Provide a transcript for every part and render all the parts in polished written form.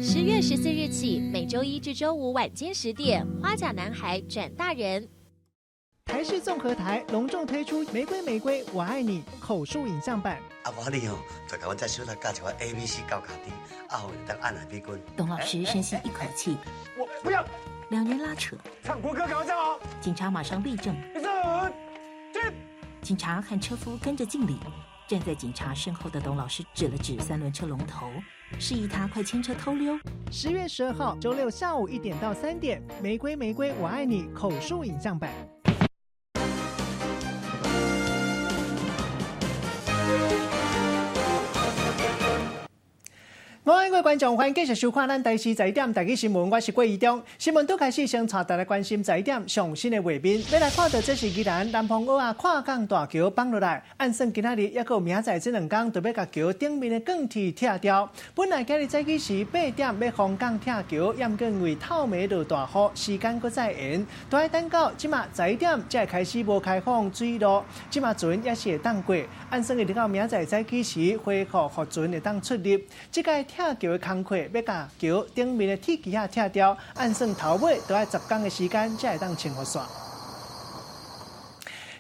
10月14日起，每周一至周五晚間10點，《花甲男孩轉大人》。台視綜合台隆重推出《玫瑰玫瑰我愛你》口述影像版。啊，無你哦，就共阮這小可教一寡 A、B、C 教家己，啊，予會當按來比均。董老師深吸一口氣，我不要。兩人拉扯，唱國歌，趕快站好。警察馬上立正。警察和車夫跟着敬禮。站在警察身後的董老師指了指三輪車龍頭，示意他快牽車偷溜。10月12號週六下午1點到3點，《玫瑰玫瑰我愛你》口述影像版。各位觀眾，歡迎繼續收看咱台視十一點台語新聞，我是郭怡中。新聞拄開始，先帶大家關心十一點上新的畫面。欲來看到這是宜蘭南方澳仔跨港大橋放落來，按算今仔日猶閣有明仔載這兩工，就欲共橋頂面的鋼鐵拆掉。本來今日早起時8點欲封港拆橋，猶毋過因為透暝落大雨，時間閣再延，都愛等到這馬十一點才會開始無開放水路。這馬船猶是會當過，按算一直到明仔載早起時恢復予船會當出入。這個拆橋的工課欲共橋頂面的鐵枝仔拆掉，按算頭尾都愛10工的時間才會當清予煞。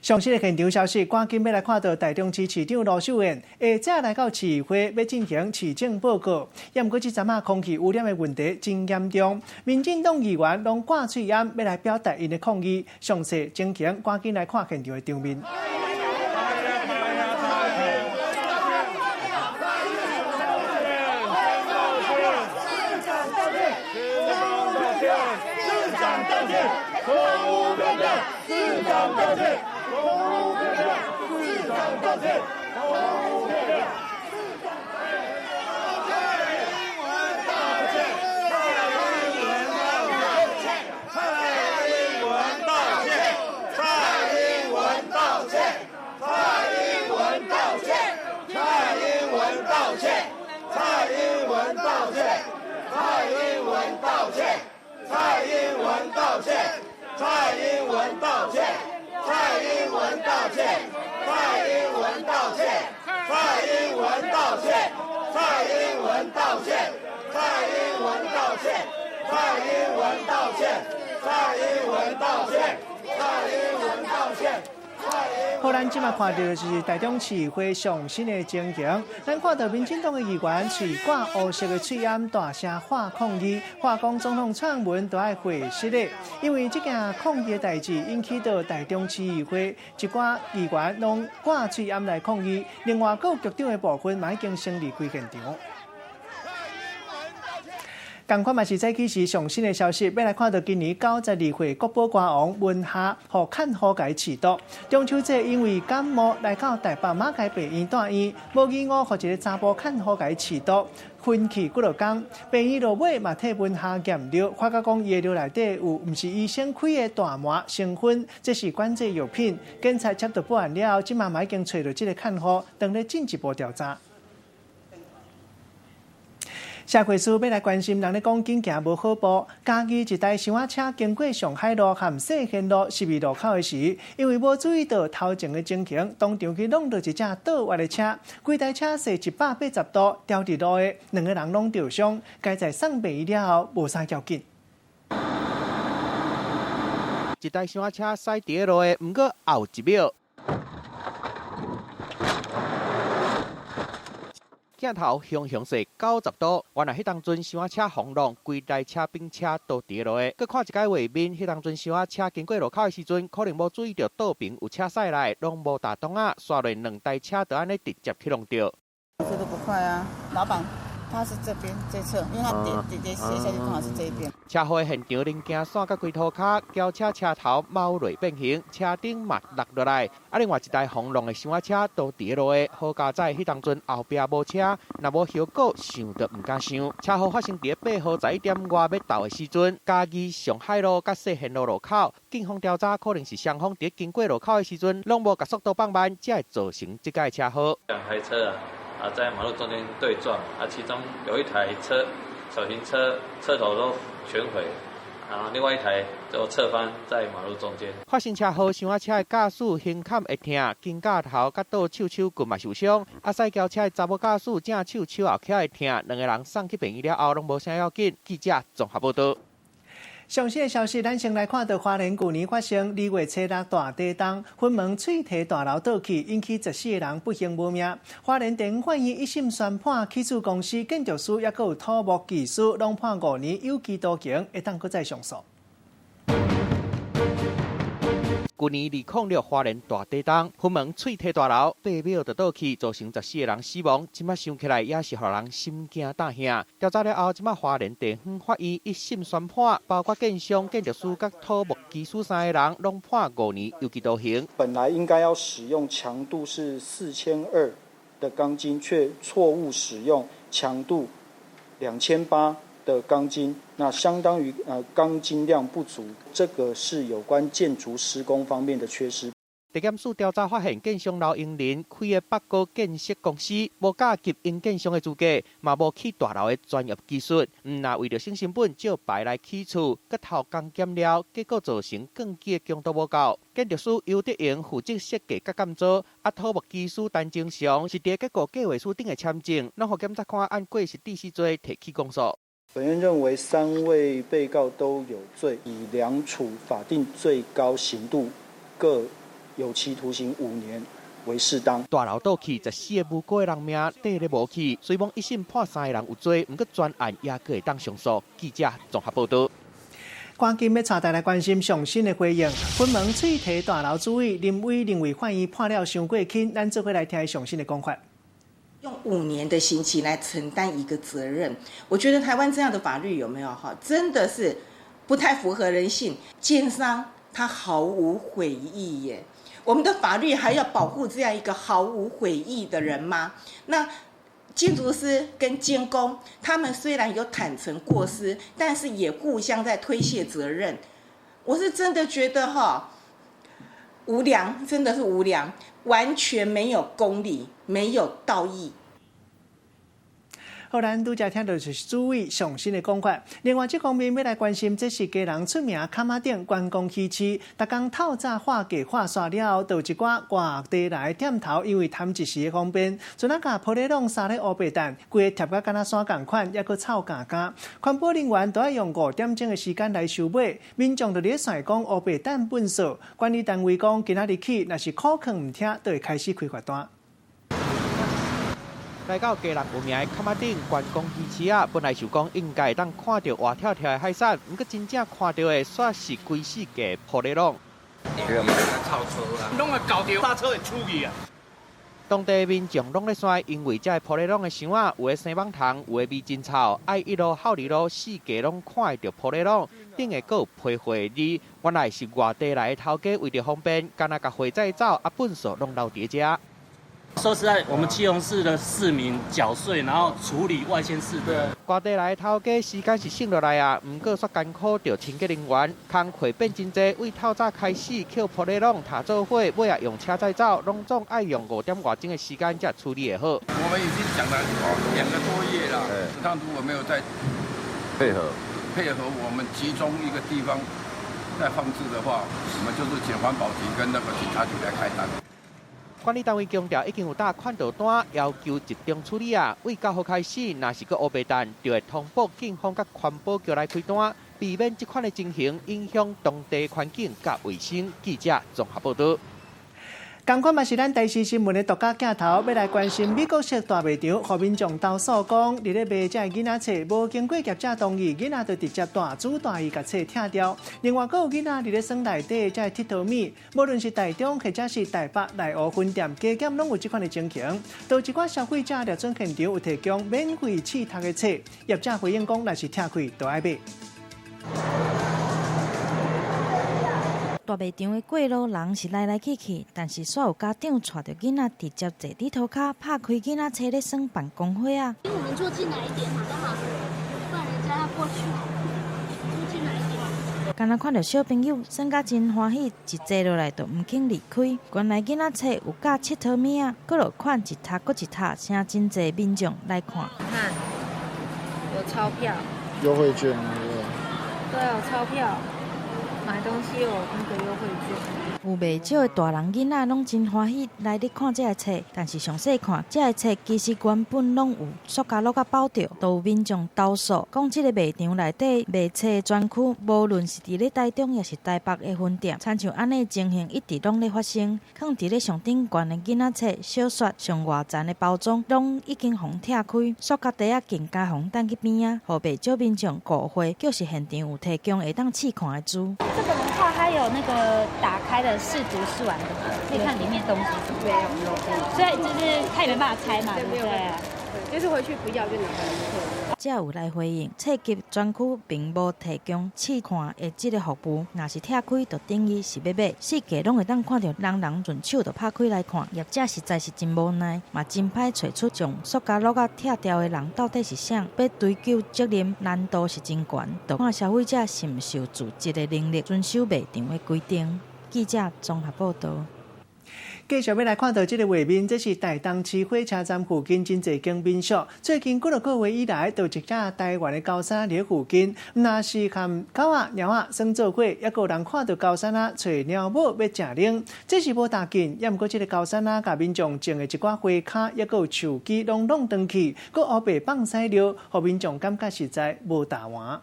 上新的現場消息，趕緊欲來看到台中市市長盧秀燕下晝來到市議會，欲進行市政報告。猶毋過這陣仔空氣污染的問題真嚴重，民進黨議員攏掛喙罨欲來表達𪜶的抗議。詳細情形，趕緊來看現場的場面。好，咱這馬看到的是台中市議會上新的情形。咱看到民進黨的議員喙掛烏色的喙罨，大聲喊抗議，喊講總統蔡英文都愛回失的。因為這件抗議的代誌引起到台中市議會一寡議員攏掛喙罨來抗議，另外閣有局長的部分嘛已經先離開現場。仝款嘛是早起時上新的消息，欲來看到今年92歲國寶歌王文夏，予看虎共刺毒。中秋節因為感冒來到台北馬偕病院住院，無意外予一个查埔看虎共刺毒，昏去幾落工。病院落尾嘛替文夏驗尿，發覺講伊的尿內底有毋是醫生開的大麻成分，這是管制藥品。警察接到報案了後，這馬嘛已經揣著這个看虎，當咧進一步調查。社會事欲來關心，人咧講緊行無好步。嘉義一台小車經過上海路和世賢路十字路口的時，因為無注意到頭前的情形，當場去挵著一隻倒彎的車，規台車踅180度，掉佇路下，兩个人攏著傷，該在送病院了後，無啥要緊。一台小車駛佇路下，毋過後一秒。鏡頭雄雄踅90度，原來彼當陣小車轟隆，規台車邊車都佇路下。閣看一擺畫面，彼當陣小車經過路口的時陣，可能無注意著倒爿有車駛來，攏無踏擋仔，煞落兩台車就按呢直接去挵著。速度不快啊，老闆。他是這邊這側，因為他跌跌跌斜下去，剛好是這一邊。車禍現場零件散甲規塗跤，轎車車頭貓落變形，車頂嘛落落來。啊，另外一台轟隆的小車都佇路下，好佳哉，彼當陣後壁無車，若無後果想都毋敢想。車禍發生佇8號11點外欲到的時陣，嘉義上海路佮世賢路路口，警方調查可能是雙方佇經過路口的時陣，攏無共速度放慢，才會造成這個車禍。兩台車啊。啊，在馬路中間對撞，啊，其中有一台車，小型車車頭都全毀，然後另外一台就側翻在馬路中間。發生車禍，箱仔車的駕駛胸坎會疼，肩胛頭佮倒手手骨嘛受傷。啊，駛轎車的查某駕駛正手手後徛會疼，兩个人送去病院了後，攏無啥要緊。記者綜合報道。上新的消息，咱先來看到花蓮舊年發生2月初6大地動，雲門翠堤大樓倒去，引起14個人不幸無命。花蓮地方法院一審宣判，起訴公司建築師抑閣有土木技師，攏判5年有期徒刑，會當閣再上訴。舊年2006花蓮大地動，雲門翠堤大樓8秒就倒去，造成14個人死亡。這擺想起來也是予人心驚膽嚇。調查了後，這擺花蓮地方法院一審宣判，包括建商、建築師佮土木技師三个人，攏判5年有期徒刑。本來應該要使用強度是4200的鋼筋，卻錯誤使用強度2800的鋼筋，那相當於鋼筋量不足，這個是有關建築施工方面的缺失。地檢署調查發現，建商劉英林開的北高建設公司無甲級營建商的資格，嘛無起大樓的專業技術，毋但為著省成本借牌來起厝，閣偷工減料，結果造成鋼筋的強度無夠。建築師游德榮負責設計佮監造，啊土木技師陳忠祥是佇結構計劃書頂的簽證，攏予檢察官按過失致死罪提起公訴。本院認為三位被告都有罪，以兩處法定最高刑度各有期徒刑5年為適當。大樓倒去，14個無辜的人命綴咧無去。雖罔一審判三個人有罪，毋過全案也閣會當上訴。記者綜合報道。趕緊欲帶大家來關心上新的回應。雲門翠堤大樓主委林偉認為法院判了傷過輕，咱做伙來聽上新的講法。用5年的刑期來承擔一個責任，我覺得台灣這樣的法律有沒有哈？真的是不太符合人性。建商他毫無悔意耶，我們的法律還要保護這樣一個毫無悔意的人嗎？那建築師跟監工，他們雖然有坦承過失，但是也互相在推卸責任。我是真的覺得哈，無良，真的是無良，完全沒有公理，沒有道義。好，咱拄才聽到就是主委上新的講法。另外，這方面欲來關心，這是基隆出名崁仔頂觀光魚市，逐工透早劃價劃煞了後，就有一寡外地來的店頭，因為貪一時的方便，陣仔共玻璃籠撒咧烏白蛋，規个貼甲敢若山仝款，抑閣臭咬咬。環保人員都愛用5點鐘的時間來收尾，民眾就佇咧算講烏白蛋糞掃。管理單位講，今仔日起，若是苦勸毋聽，就會開始開罰單。來到基隆有名的崁仔頂觀光魚市啊，本來想講應該會當看著活跳跳的海產，毋過真正看著的煞是規世界玻璃籠。攏會搞著剎車會出去啊！當地民眾攏咧跩，因為這个玻璃籠的箱仔，有的生蠓蟲，有的味真臭，愛一路孝二路四界攏看會著玻璃籠，頂下閣有批貨字，原來是外地來的頭家為著方便，干焦共貨載走，啊糞掃攏留佇遮。說實在，我們基隆市的市民繳稅，然後處理外縣市的。外地來的頭家時間是省落來啊，毋過煞艱苦著清潔人員，工課變真濟，為透早開始抾玻璃籠、塔做伙，尾仔用車載走，攏總愛用5點外鐘的時間才處理會好。我們已經講了2個多月了，他如果沒有再配合我們集中一個地方再放置的話，我們就是請環保局跟那個警察局來開單。管理單位強調，已經有打勸導單，要求集中處理啊。為9號開始，若是閣烏白蛋，就會通報警方佮環保局來開單，避免這款的情形影響當地環境佮衛生。記者綜合報道。仝款嘛是咱台視新聞的獨家鏡頭，欲來關心美國式大賣場，予民眾投訴講，佇咧賣這个囡仔冊，無經過業者同意，囡仔就直接大主大意共冊拆掉。另外，閣有囡仔佇咧耍內底這个鐵佗物，無論是台中或者是台北內湖分店，加減攏有這款的情形。都有一寡消費者掠準現場有提供免費試讀的冊，業者回應講，若是拆開就愛買。大賣場的過路人是來來去去，但是煞有家長帶著囡仔直接坐佇塗跤，拍開囡仔冊咧耍辦公會啊。我們坐進來一點好不好？不然人家要過去。坐進來一點。敢若看著小朋友耍甲真歡喜，一坐落來就毋肯離開。原來囡仔冊有教𨑨迌物仔，閣落款一讀閣一讀，誠真濟民眾來看。看，有鈔票。優惠券。對啊，有鈔票，買東西有那個優惠券。有袂少的大人囡仔攏真歡喜來咧看這个冊，但是詳細看這个冊其實原本攏有塑膠橐仔包著，都有民眾投訴，講這个賣場內底賣冊的專區，無論是佇咧台中抑是台北的分店，親像按呢情形一直攏咧發生。囥佇咧上頂懸的囡仔冊、小說上外層的包裝，攏已經予拆開，塑膠袋仔更加予擲去邊仔，予袂少民眾誤會，就是現場有提供會當試看的書。這個的話，它有那個打開的試讀試完的嗎？可以看裡面東西什麼？沒有，所以就是他也沒辦法拆嘛，對不對？就是回去不要就拿回來。才有來回應，冊籍專區並無提供試看的這个服務，若是拆開就等於是欲買，四界攏會當看著人人順手就拍開來看，業者實在是真無奈，嘛真歹揣出將塑膠橐仔拆掉的人到底是啥，欲追究責任難度是真懸，就看消費者是毋是有自制的能力，遵守賣場的規定。記者綜合報導。繼續欲來看著這个畫面，這是台東市火車站附近真濟間民宿。最近幾落個月以來，就一隻台灣的高山佇附近，毋若是和狗仔、貓仔耍做伙，抑閣有人看著高山仔揣貓母欲食奶，這是無大緊。抑毋過這个高山仔共民眾種的一寡花跤，抑閣有樹枝攏弄斷去，閣烏白放屎尿，予民眾感覺實在無踏橫。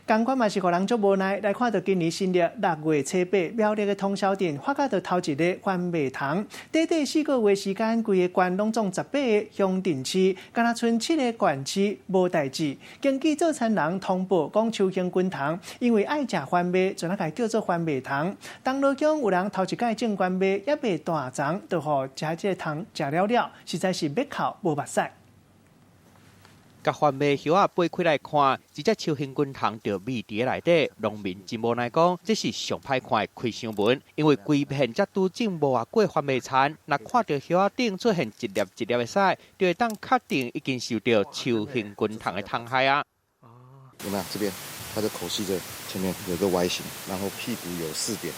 仝款嘛是予人足無奈，來看著今年新曆6月初8，苗栗的通霄鎮發覺著頭一个番麥蟲，短短4個月時間，規个縣攏總18個鄉鎮市，敢若賰7個縣市無代誌。根據做田人通報，講秋興軍蟲因為愛食番麥，就來共叫做番麥蟲。東螺鄉有人頭一擺種番麥，猶未大叢，就予食這个蟲食了了，實在是欲哭無目屎。共番麥葉仔掰開來看，一隻秋興軍蟲就覕佇內底。農民真無奈講，這是上歹看的開箱文，因為規片才拄種無偌久番麥田，若看著葉仔頂出現一粒一粒的屎，就會當確定已經受著秋興軍蟲的蟲害啊。有沒有？這邊，它的口器這前面有個 Y 型，然後屁股有4點。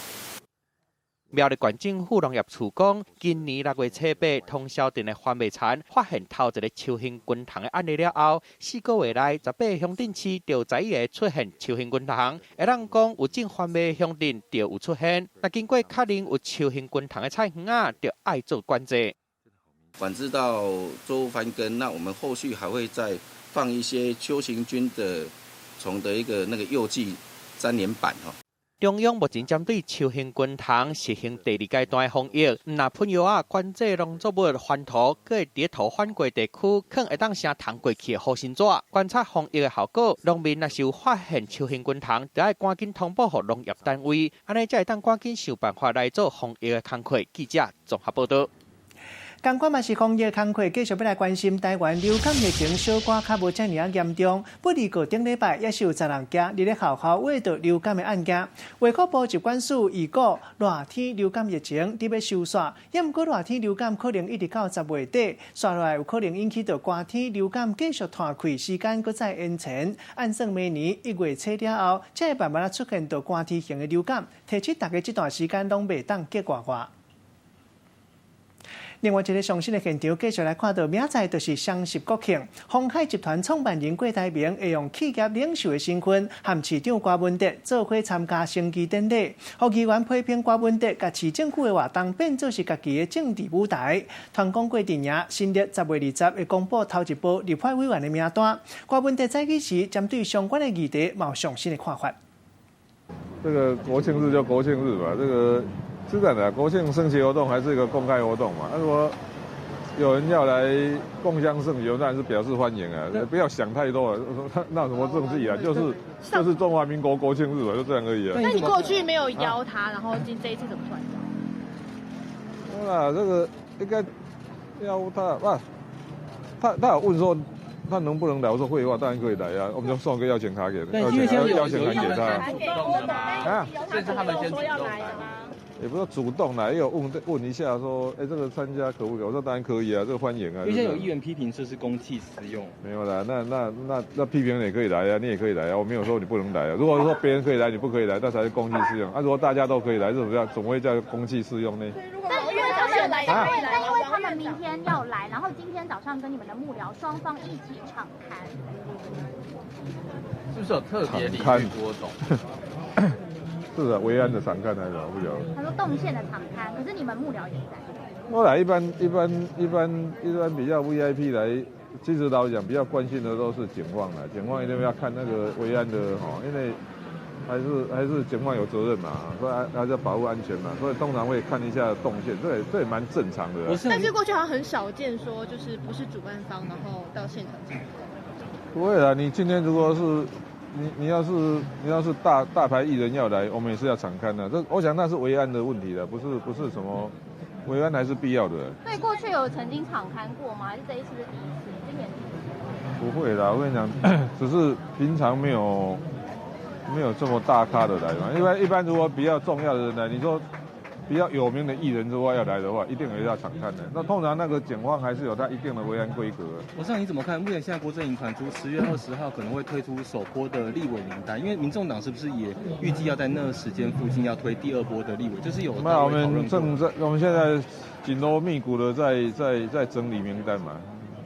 苗栗縣政府農業處講，今年6月初8，通霄鎮的番麥田發現頭一个秋興軍蟲的案例了後，4個月內18個鄉鎮市就11个出現秋興軍蟲。會當講有種番麥鄉鎮就有出現，若經過確認有秋興軍蟲的菜園仔，就愛做管制。管制到作物翻耕，那我們後續還會再放一些秋行菌的蟲的一個那個誘劑粘連板吼。中央目前針對秋興軍蟲實行第二階段防疫，毋若噴藥仔管制農作物翻土，閣會佇土翻過地區，囥會當成蟲過去的護身紙，觀察防疫的效果。農民若是有發現秋興軍蟲，就愛趕緊通報予農業單位，按呢才會當趕緊想辦法來做防疫的工課。記者綜合報導。仝款嘛是防疫工課，繼續欲來關心台灣流感疫情小可較無遮爾仔嚴重。不過頂禮拜猶是有10人佇咧學校秽著流感的案件。衛福部疾管署預告熱天流感疫情佇欲收煞，猶毋過熱天流感可能一直到10月底，紲落來有可能引起著寒天流感繼續拖開時間，閣再延長。按算明年1月初了後，才會慢慢仔出現著寒天型的流感。提醒大家這段時間攏袂當隔外外。另外一个上新的現場，繼續來看著明仔載就是雙十國慶，鴻海集團創辦人郭台銘會用企業領袖的身份，和市長郭文哲做伙參加升旗典禮。予議員批評郭文哲共市政府的活動變做是家己的政治舞台。團講郭陣營新曆10月20會公布頭一波立法委員的名單。郭文哲早起時針對相關的議題，嘛有上新的看法。這個國慶日就國慶日吧，這個。是這樣的，國慶升旗活動還是一個公開活動嘛。如果有人要來共襄盛舉，當然是表示歡迎啊。不要想太多了，那什麼政治啊，就是中華民國國慶日嘛，就這樣而已啊。那你過去沒有邀他，然後今這一次怎麼突然邀？啊，這個應該邀他，不，他有問說他能不能來？我說廢話，當然可以來啊。我們就送個邀請卡給他，邀請函給他。啊，這是他們先主動來的嗎？也不是主動來，也有問問一下，說，哎，這個參加可不可以？我說當然可以啊，這個歡迎啊。因為現在有議員批評說是公器私用。沒有啦，那批評也可以來啊，你也可以來啊，我沒有說你不能來啊。如果說別人可以來，你不可以來，那才是公器私用。啊，如果大家都可以來，這怎麼叫總會叫公器私用呢？但因為他們來，但因為他們明天要來，然後。後今天早上跟你們的幕僚雙方一起場勘。是不是有特別禮遇郭董？是啊，維安的場勘還是不曉得。他說動線的場勘，可是你們幕僚也在。後來一般比較 VIP 來，其實老實講比較關心的都是警方啦，警方一定要看那個維安的吼，因為還是警方有責任嘛，所以還是要保護安全嘛，所以通常會看一下動線，這也蠻正常的。但是過去好像很少見，說就是不是主辦方，然後到現場場勘。不會啦，你今天如果是你要是大牌藝人要來，我們也是要場勘的。這我想那是維安的問題了，不是什麼維安還是必要的。對，過去有曾經場勘過嗎？還是這一次是第一次？今年第一次？不會啦，我跟你講，只是平常沒有這麼大咖的來嘛。一般如果比較重要的人來，你說比較有名的藝人如果要來的話，一定也要場勘的。那通常那個警方還是有他一定的維安規格。我想你怎麼看？目前現在郭陣營傳出10月20號可能會推出首波的立委名單，因為民眾黨是不是也預計要在那個時間附近要推第二波的立委？就是有那我們正在，我們現在緊鑼密鼓的在整理名單嘛。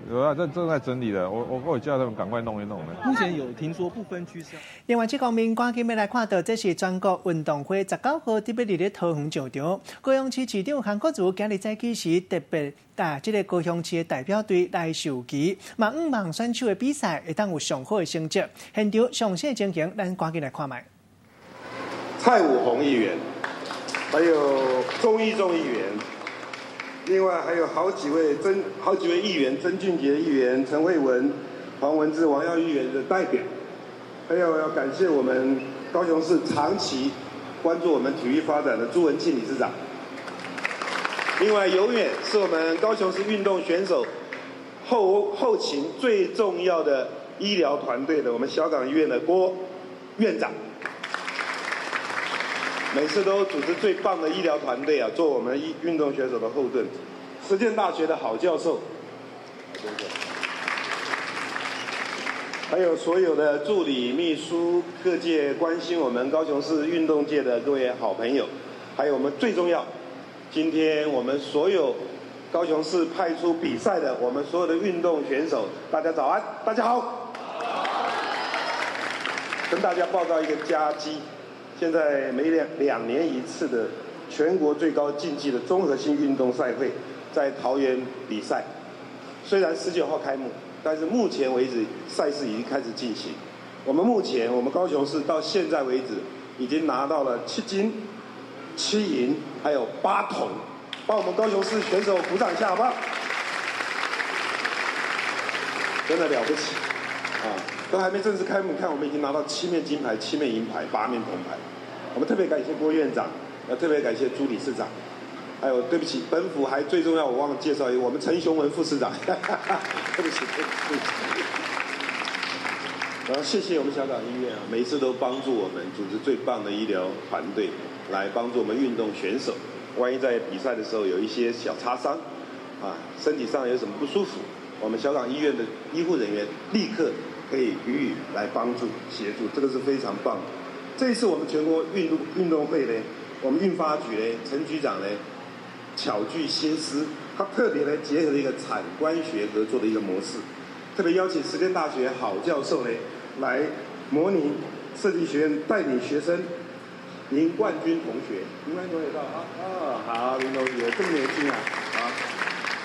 有啊，正在整理的，我會叫他們趕快弄一弄的。目前有聽說不分區是。另外，這方面趕緊欲來看到，這是全國運動會19號特別佇咧桃園上場。高雄市市長韓國瑜今日早起時特別帶這個高雄市的代表隊來授旗，嘛向望選手的比賽會當有上好的成績。現場詳細情形，咱趕緊來看覓。蔡武弘議員，還有鍾一中議員。另外還有好幾位議員，曾俊傑議員、陳慧文、黃文志、王耀議員的代表，還有要感謝我們高雄市長期關注我們體育發展的朱文慶理事長。另外，永遠是我們高雄市運動選手後勤最重要的醫療團隊的我們小港醫院的郭院長。每次都組織最棒的醫療團隊啊，做我們運動選手的後盾。實踐大學的郝教授，還有所有的助理、秘書、各界關心我們高雄市運動界的各位好朋友，還有我們最重要，今天我們所有高雄市派出比賽的我們所有的運動選手，大家早安，大家好。跟大家報告一個佳績。現在每兩年一次的全國最高競技的綜合性運動賽會，在桃園比賽。雖然19號開幕，但是目前為止賽事已經開始進行。我們目前我們高雄市到現在為止已經拿到了7金、7銀，還有8銅。幫我們高雄市選手鼓掌一下，好不好？真的了不起啊！都還沒正式開幕，看我們已經拿到7面金牌、7面銀牌、8面銅牌。我們特別感謝郭院長，要特別感謝朱理事長，還有對不起，本府還最重要，我忘了介紹一個，我們陳雄文副市長，對不起，對不起。然後謝謝我們小港醫院啊，每一次都幫助我們組織最棒的醫療團隊，來幫助我們運動選手。萬一在比賽的時候有一些小擦傷，啊，身體上有什麼不舒服，我們小港醫院的醫護人員立刻可以予以來幫助協助，這個是非常棒的。這一次我們全國運動會呢，我們運發局呢，陳局長呢，巧聚心思，他特別呢結合了一個產官學合作的一個模式，特別邀請實踐大學郝教授呢來模擬設計學院帶領學生林冠軍同學，林冠軍同學到啊啊，好，林同學這麼年輕啊，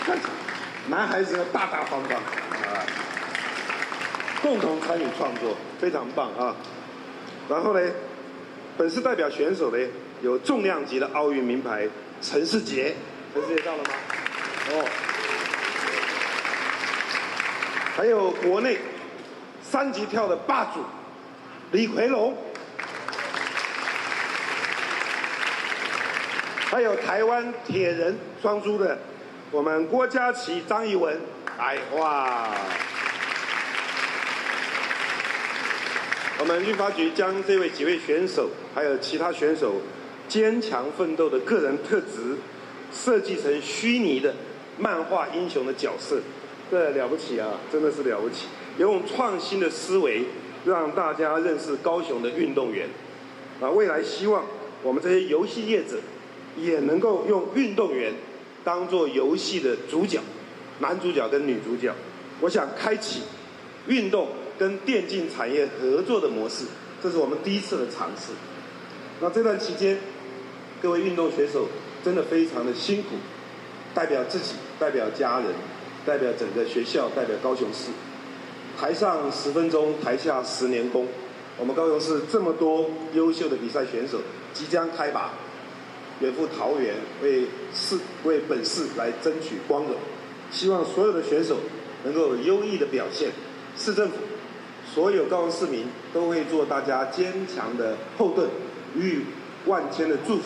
好，男孩子要大大方方啊，共同參與創作，非常棒啊。然後呢，本次代表選手呢，有重量級的奧運名牌陳士傑，陳士傑到了嗎？哦，還有國內三級跳的霸主李奎龍，還有台灣鐵人雙珠的我們郭家麒、張怡文，哎哇！我們運發局將這位幾位選手，還有其他選手堅強奮鬥的個人特質，設計成虛擬的漫畫英雄的角色，這了不起啊，真的是了不起！用創新的思維，讓大家認識高雄的運動員。啊，未來希望我們這些遊戲業者，也能夠用運動員當做遊戲的主角，男主角跟女主角。我想開啟運動跟電競產業合作的模式，這是我們第一次的嘗試。那這段期間，各位運動選手真的非常的辛苦，代表自己，代表家人，代表整個學校，代表高雄市。台上10分鐘，台下10年功。我們高雄市這麼多優秀的比賽選手即將開拔，遠赴桃園為市為本市來爭取光榮。希望所有的選手能夠有優異的表現。市政府所有高雄市民都會做大家堅強的後盾，予以萬千的祝福。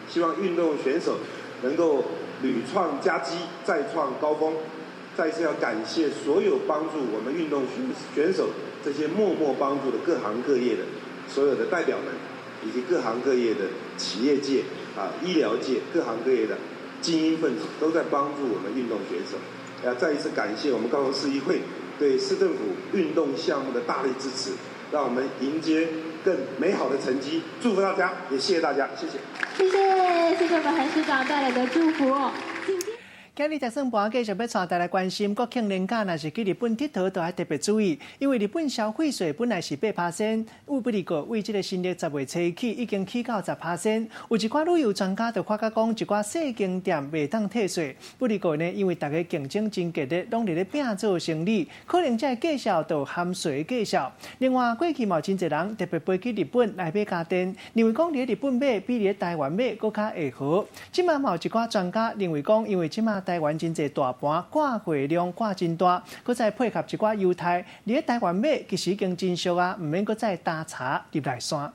希望運動選手能夠屢創佳績，再創高峰。再次要感謝所有幫助我們運動選手這些默默幫助的各行各業的所有的代表們，以及各行各業的企業界啊、醫療界各行各業的精英分子，都在幫助我們運動選手。要再一次感謝我們高雄市議會對市政府運動項目的大力支持，讓我們迎接更美好的成績。祝福大家，也謝謝大家，謝謝。謝謝，謝謝我們韓市長帶來的祝福哦。今日食算盤繼續欲帶大家來關心國慶連假，若是去日本𨑨迌，都愛特別注意，因為日本消費稅本來是8%，有不離過為這個新曆10月初起已經起到10%。有一寡旅遊專家就發覺講，一寡細間店袂當退稅。不離過呢，因為大家競爭真激烈，攏佇咧拚做生意，可能這個價數就含稅價數。另外，過去嘛有真濟人特別飛去日本來買家電，認為講佇日本買比佇台灣買閣較會好。這馬嘛有一寡專家認為講，因為這馬台灣真濟大盤掛貨量掛真大，閣再配合一寡優待，佇咧台灣買其實已經真俗啊，毋免閣再搭柴入來山。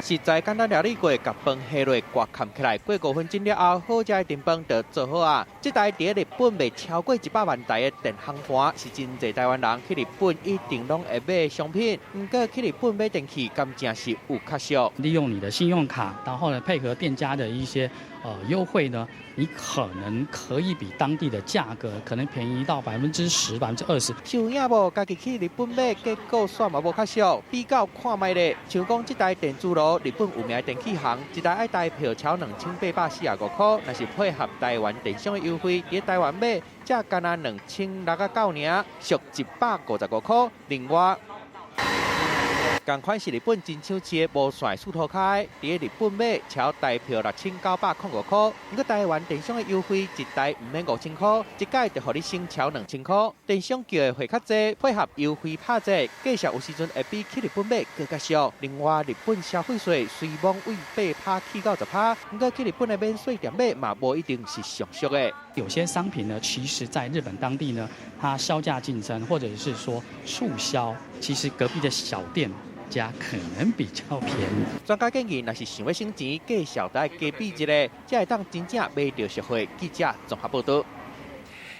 實在簡單料理過，共飯下落蓋蓋起來，過5分鐘了後，好食的電飯就做好啊！這台佇日本賣超過100萬台的電烘盤，是真濟台灣人去日本一定攏會買的商品。毋過去日本買電器，敢真是有較俗？利用你的信用卡，然後呢配合店家的一些優惠呢，你可能可以比當地的價格可能便宜到10%、20%。有影無？家己去日本買，結果煞嘛無較俗。比較看覓咧，像講這台電磁爐，日本有名的電器行，一台愛台票超2845塊，若是配合台灣電商的優惠，佇台灣買，才干焦2609爾，俗155塊。另外，仝款是日本真搶市的無線四塗跤，佇日本買超台票6905塊，毋過台灣電商的優惠一台毋免5000塊，一改就予你省超2000塊。電商叫的貨較濟，配合優惠拍折，價數有時陣會比去日本買閣較俗。另外，日本消費稅雖罔為8趴起到10趴，毋過去日本的免稅店買嘛無一定是上俗的。有些商品呢，其實在日本當地呢，它削價競爭，或者是說促銷，其實隔壁的小店家可能比較便宜。專家建議，若是想欲省錢，價數著愛加比一下，才會當真正買著實惠。記者綜合報導。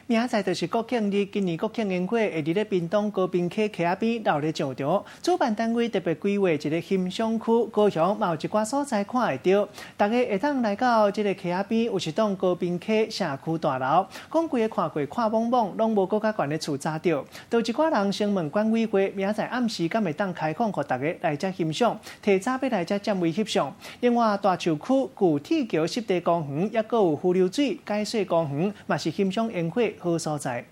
明仔載就是國慶日，今年國慶煙火會佇咧屏東高屏溪溪仔邊鬧熱上場。主辦單位特別規劃一個欣賞區，高雄嘛有一寡所在看會著。大家會當來到這个溪仔邊，有一棟高屏溪社區大樓，講規个看過看懵懵，攏無閣較懸的厝閘著。就一寡人先問管委會，明仔載暗時敢會當開放，予大家來遮欣賞，提早欲來遮佔位翕相。另外，大樹區舊鐵橋濕地公園，抑閣有伏流水解說公園，嘛是欣賞煙火好所在。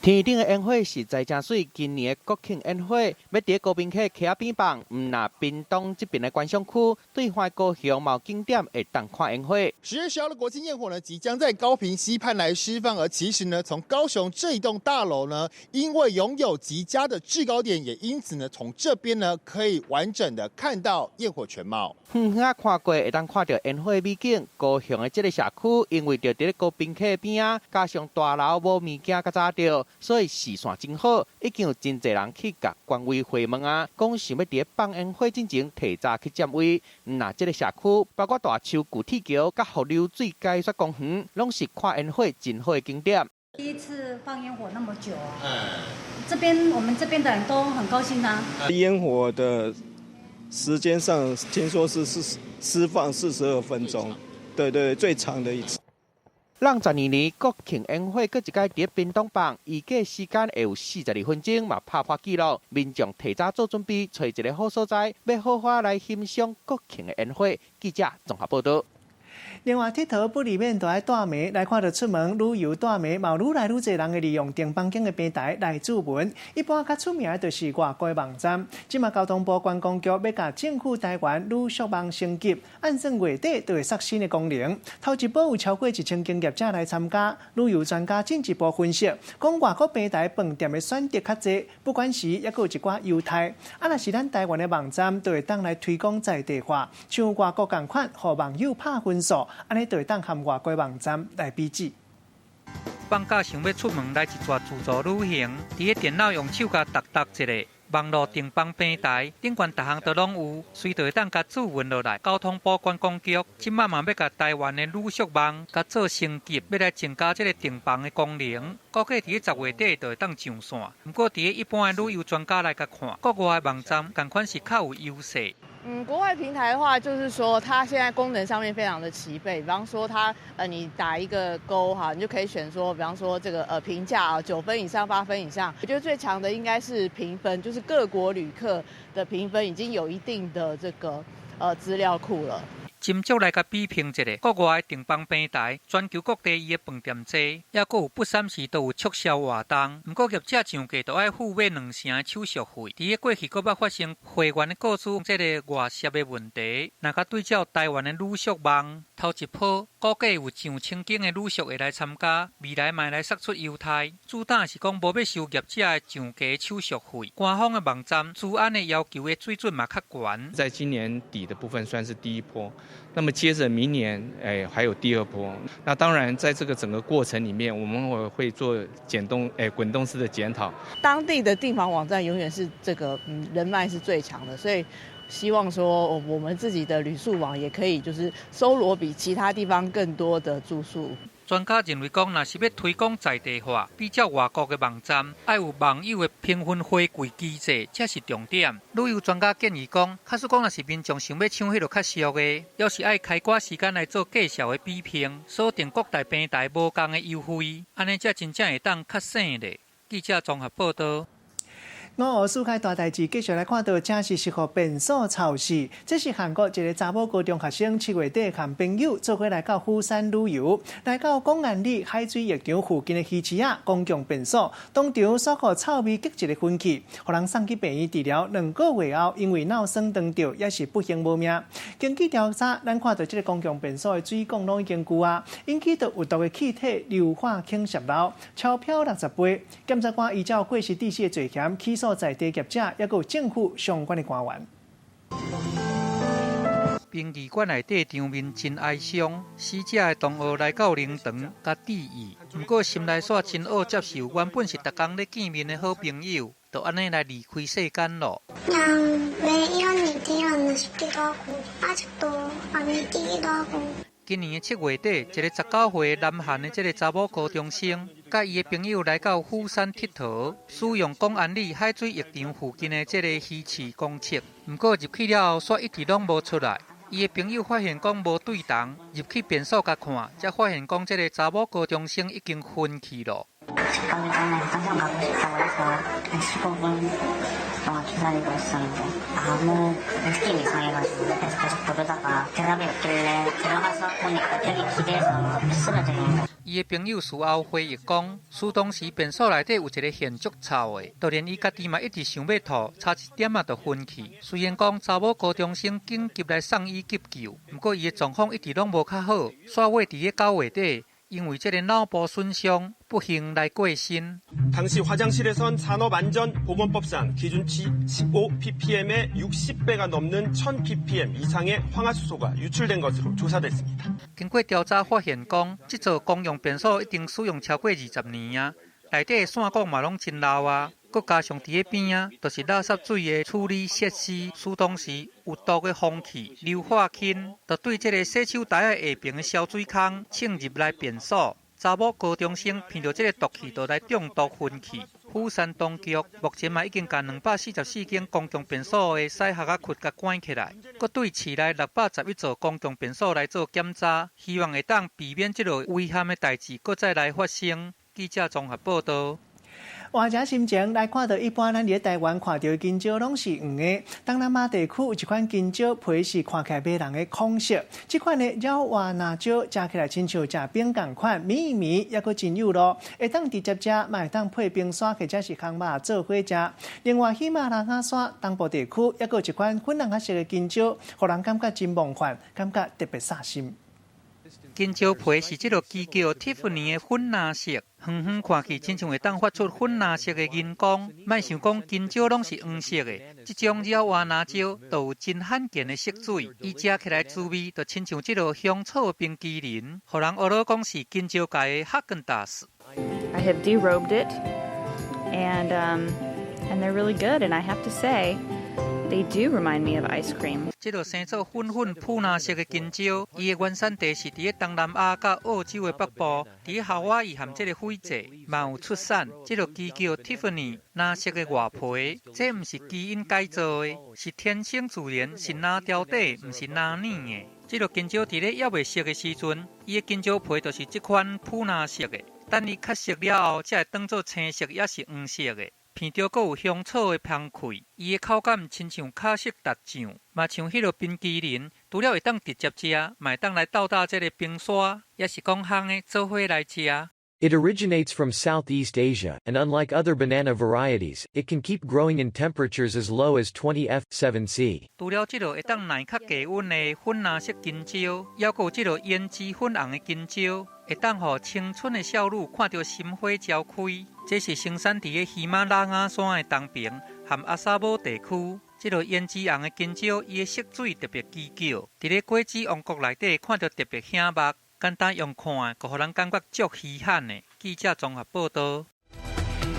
天頂的煙火實在誠媠，今年的國慶煙火欲佇高屏溪溪仔邊放，毋但屏東這邊的觀賞區，對岸高雄嘛有景點會當看煙火。 10月10號的國慶焰火呢，即將在高屏溪畔來施放。而其實呢，從高雄這一棟大樓呢，因為擁有極佳的制高點，也因此呢，從這邊呢可以完整的看到焰火全貌。遠遠仔看過，會當看著煙火美景。高雄的這个社區，因為著佇咧高屏溪邊仔，加上大樓無物件共閘著，所以視線真好。已經有真濟人去共管委會問啊，講想欲佇咧放煙火進前提早去佔位。若這个社區，包括大樹舊鐵橋、佮伏流水解說公園，攏是看煙火真好的景點。第一次放煙火那麼久啊，這邊我們這邊的人都很高興啊。煙火的時間上，聽說是釋放42分鐘，對對，最長的一次。咱12年國慶煙火閣一擺佇屏東放，預計時間會有42分鐘，嘛拍破紀錄。民眾提早做準備，揣一个好所在，欲好好來欣賞國慶的煙火。記者綜合報導。另外，𨑨迌不離免都愛帶暝，來看著出門旅遊帶暝，嘛愈來愈濟人會利用訂房間的平台來注文。一般較出名的就是外國的網站。這馬交通部觀光局欲共政府台灣旅宿網升級，按算月底就會釋新的功能。頭一波有超過1000間業者來參加，旅遊專家進一步分析，講外國平台飯店的選擇較濟，不管是猶閣有一寡優待。啊，若是咱台灣的網站，就會當來推廣在地化，像外國仝款，予網友拍分數。按呢就會當和外國網站來比擬。放假想欲出門來一逝自助旅行，佇咧電腦用手共沓沓一下，網路訂房平台頂懸逐項都攏有，隨就會當共注文落來。交通部觀光局這馬嘛欲共台灣的旅宿網共做升級，欲來增加這个訂房的功能。估計佇咧10月底就會當上線。毋過佇咧一般的旅遊專家來共看，國外的網站仝款是較有優勢。嗯，國外平台的話，就是說它現在功能上面非常的齊備。比方說它，你打一個勾哈，你就可以選說，比方說這個評價啊，9分以上、8分以上。我覺得最強的應該是評分，就是各國旅客的評分已經有一定的這個資料庫了。斟酌來共比評一下，國外的訂房平台，全球各地伊的飯店濟，猶閣有不三時都有促銷活動。毋過業者上價都愛付買兩成的手續費。佇咧過去閣捌發生會員的個資這个外泄的問題。若共對照台灣的旅宿網，頭一波估計有上千間的旅宿會來參加，未來嘛會來釋出優待。主打是講無欲收業者的上低手續費。官方的網站資安的要求的水準嘛較懸。在今年底的部分算是第一波。那麼接着明年，哎，還有第二波。那當然，在這個整個過程裡面，我們會做檢動，哎，滾動式的檢討。當地的訂房網站永遠是這個，人脈是最強的，所以希望說我們自己的旅宿網也可以，就是搜羅比其他地方更多的住宿。專家認為講，若是欲推廣在地化，比照外國的網站，愛有網友的評分回饋機制，才是重點。旅遊專家建議講，假使講若是民眾想欲搶彼落較俗的，猶是愛開寡時間來做價數的比拼，鎖定各大平台無仝的優惠，按呢才真正會當較省咧。記者綜合報導。五湖四海大代誌，繼續來看到，這是適合便所臭死。這是韓國一个查某高中學生7月底和朋友做伙來到釜山旅遊，來到廣安里海水浴場附近的魚池仔公共便所，當場煞予臭味激一个昏去，予人送去病院治療。2個月後，因為腦損腸著，也是不幸無命。根據調查，咱看到這个公共便所的水管攏已經舊啊，引起著有毒的氣體硫化氫洩漏，超標60倍。檢察官依照過失致死的罪嫌起訴在地業者，猶閣有政府相關的官員。殯儀館內底場面真哀傷，死者的同學來到靈堂共致意，毋過心內煞真惡接受，原本是逐工咧見面的好朋友，就按呢來離開世間咯。今年的7月底，一个19歲南韓的這个查某高中生，佮伊的朋友來到釜山𨑨迌，使用廣安里海水浴場附近的這个魚池公廁，毋過入去了後，煞一直攏無出來。伊的朋友發現講無對同，入去便所共看，才發現講這个查某高中生已經昏去咯。伊的朋友事後回憶講，事當時便所內底有一个現足臭的，就連伊家己嘛一直想欲吐，差一點仔就昏去。雖然講查某高中生緊急來送醫急救，毋過伊的狀況一直攏無較好，煞尾佇咧9月底，因為這个腦部損傷，不幸來過身。 당시 화장실에선 산업안전보건법상 기준치 15ppm의 60배가 넘는 1000ppm 이상의 황화수소가 유출된 것으로 조사됐습니다. 經過調查發現，講這座公用便所已經使用超過20年啊，內底的線管嘛攏真老啊，閣加上佇咧邊仔，就是垃圾水的處理設施，使當時有毒的空氣硫化氫，就對這个洗手台仔下爿的消水孔滲入來便所。查某高中生聞著這个毒氣，就來中毒昏去。釜山當局目前嘛已經共244間公共便所的洗礐仔窟共關起來，閣對市內611座公共便所來做檢查，希望會當避免這個危險的代誌閣再來發生。記者綜合報導。換一心情來看到，一般咱佇台灣看著香蕉攏是黃的，東南亞地區有一款香蕉皮是看起來迷人的孔色，這款的爪哇辣椒食起來親像食餅仝款，綿綿猶閣真幼囉，會當直接食，嘛會當配冰沙或者是烘肉做伙食。另外，喜馬拉雅山東部地區猶閣有一款粉紅色的香蕉，予人感覺真夢幻，感覺特別煞心。香蕉皮是這个奇叫蒂芙尼的粉藍色，遠遠看去親像會當發出粉藍色的銀光。莫想講香蕉攏是黃色的，這種爪哇辣椒就有真罕見的色水，伊食起來滋味就親像這个香草冰淇淋，予人學咧講是香蕉界的哈根達斯。 I have derobed it, and they're really good. And I have to say, they do remind me of ice cream. 這个生做粉粉粉藍色的香蕉，伊的原產地是佇咧東南亞佮澳洲的北部，佇咧夏威夷和這个斐濟嘛有出產。這个奇叫蒂芙尼藍色的外皮，這毋是基因改造的，是天生自然，是藍條底，毋是藍染的。這个香蕉佇咧猶未熟的時陣，伊的香蕉皮就是這款粉藍色的。等伊較熟了後，才會轉做青色，抑是黃色的。鼻著閣有香草的香氣，伊的口感親像卡士達醬，嘛像彼个冰淇淋。除了會當直接食，嘛會當來鬥搭這个冰沙，抑是講烘的做伙來食。 It originates from Southeast Asia, and unlike other banana varieties, it can keep growing in temperatures as low as 20 F 7 C. 除了這个會當耐較低溫的粉藍色香蕉，猶閣有這个胭脂粉紅的香蕉，會當予青春的少女看著心花焦開。這是生產佇咧喜馬拉雅山的東爿和阿薩姆地區。這个胭脂紅的香蕉，伊的色水特別奇巧，佇咧果子王國內底看著特別顯目，簡單用看的，就予人感覺足稀罕的。記者綜合報導。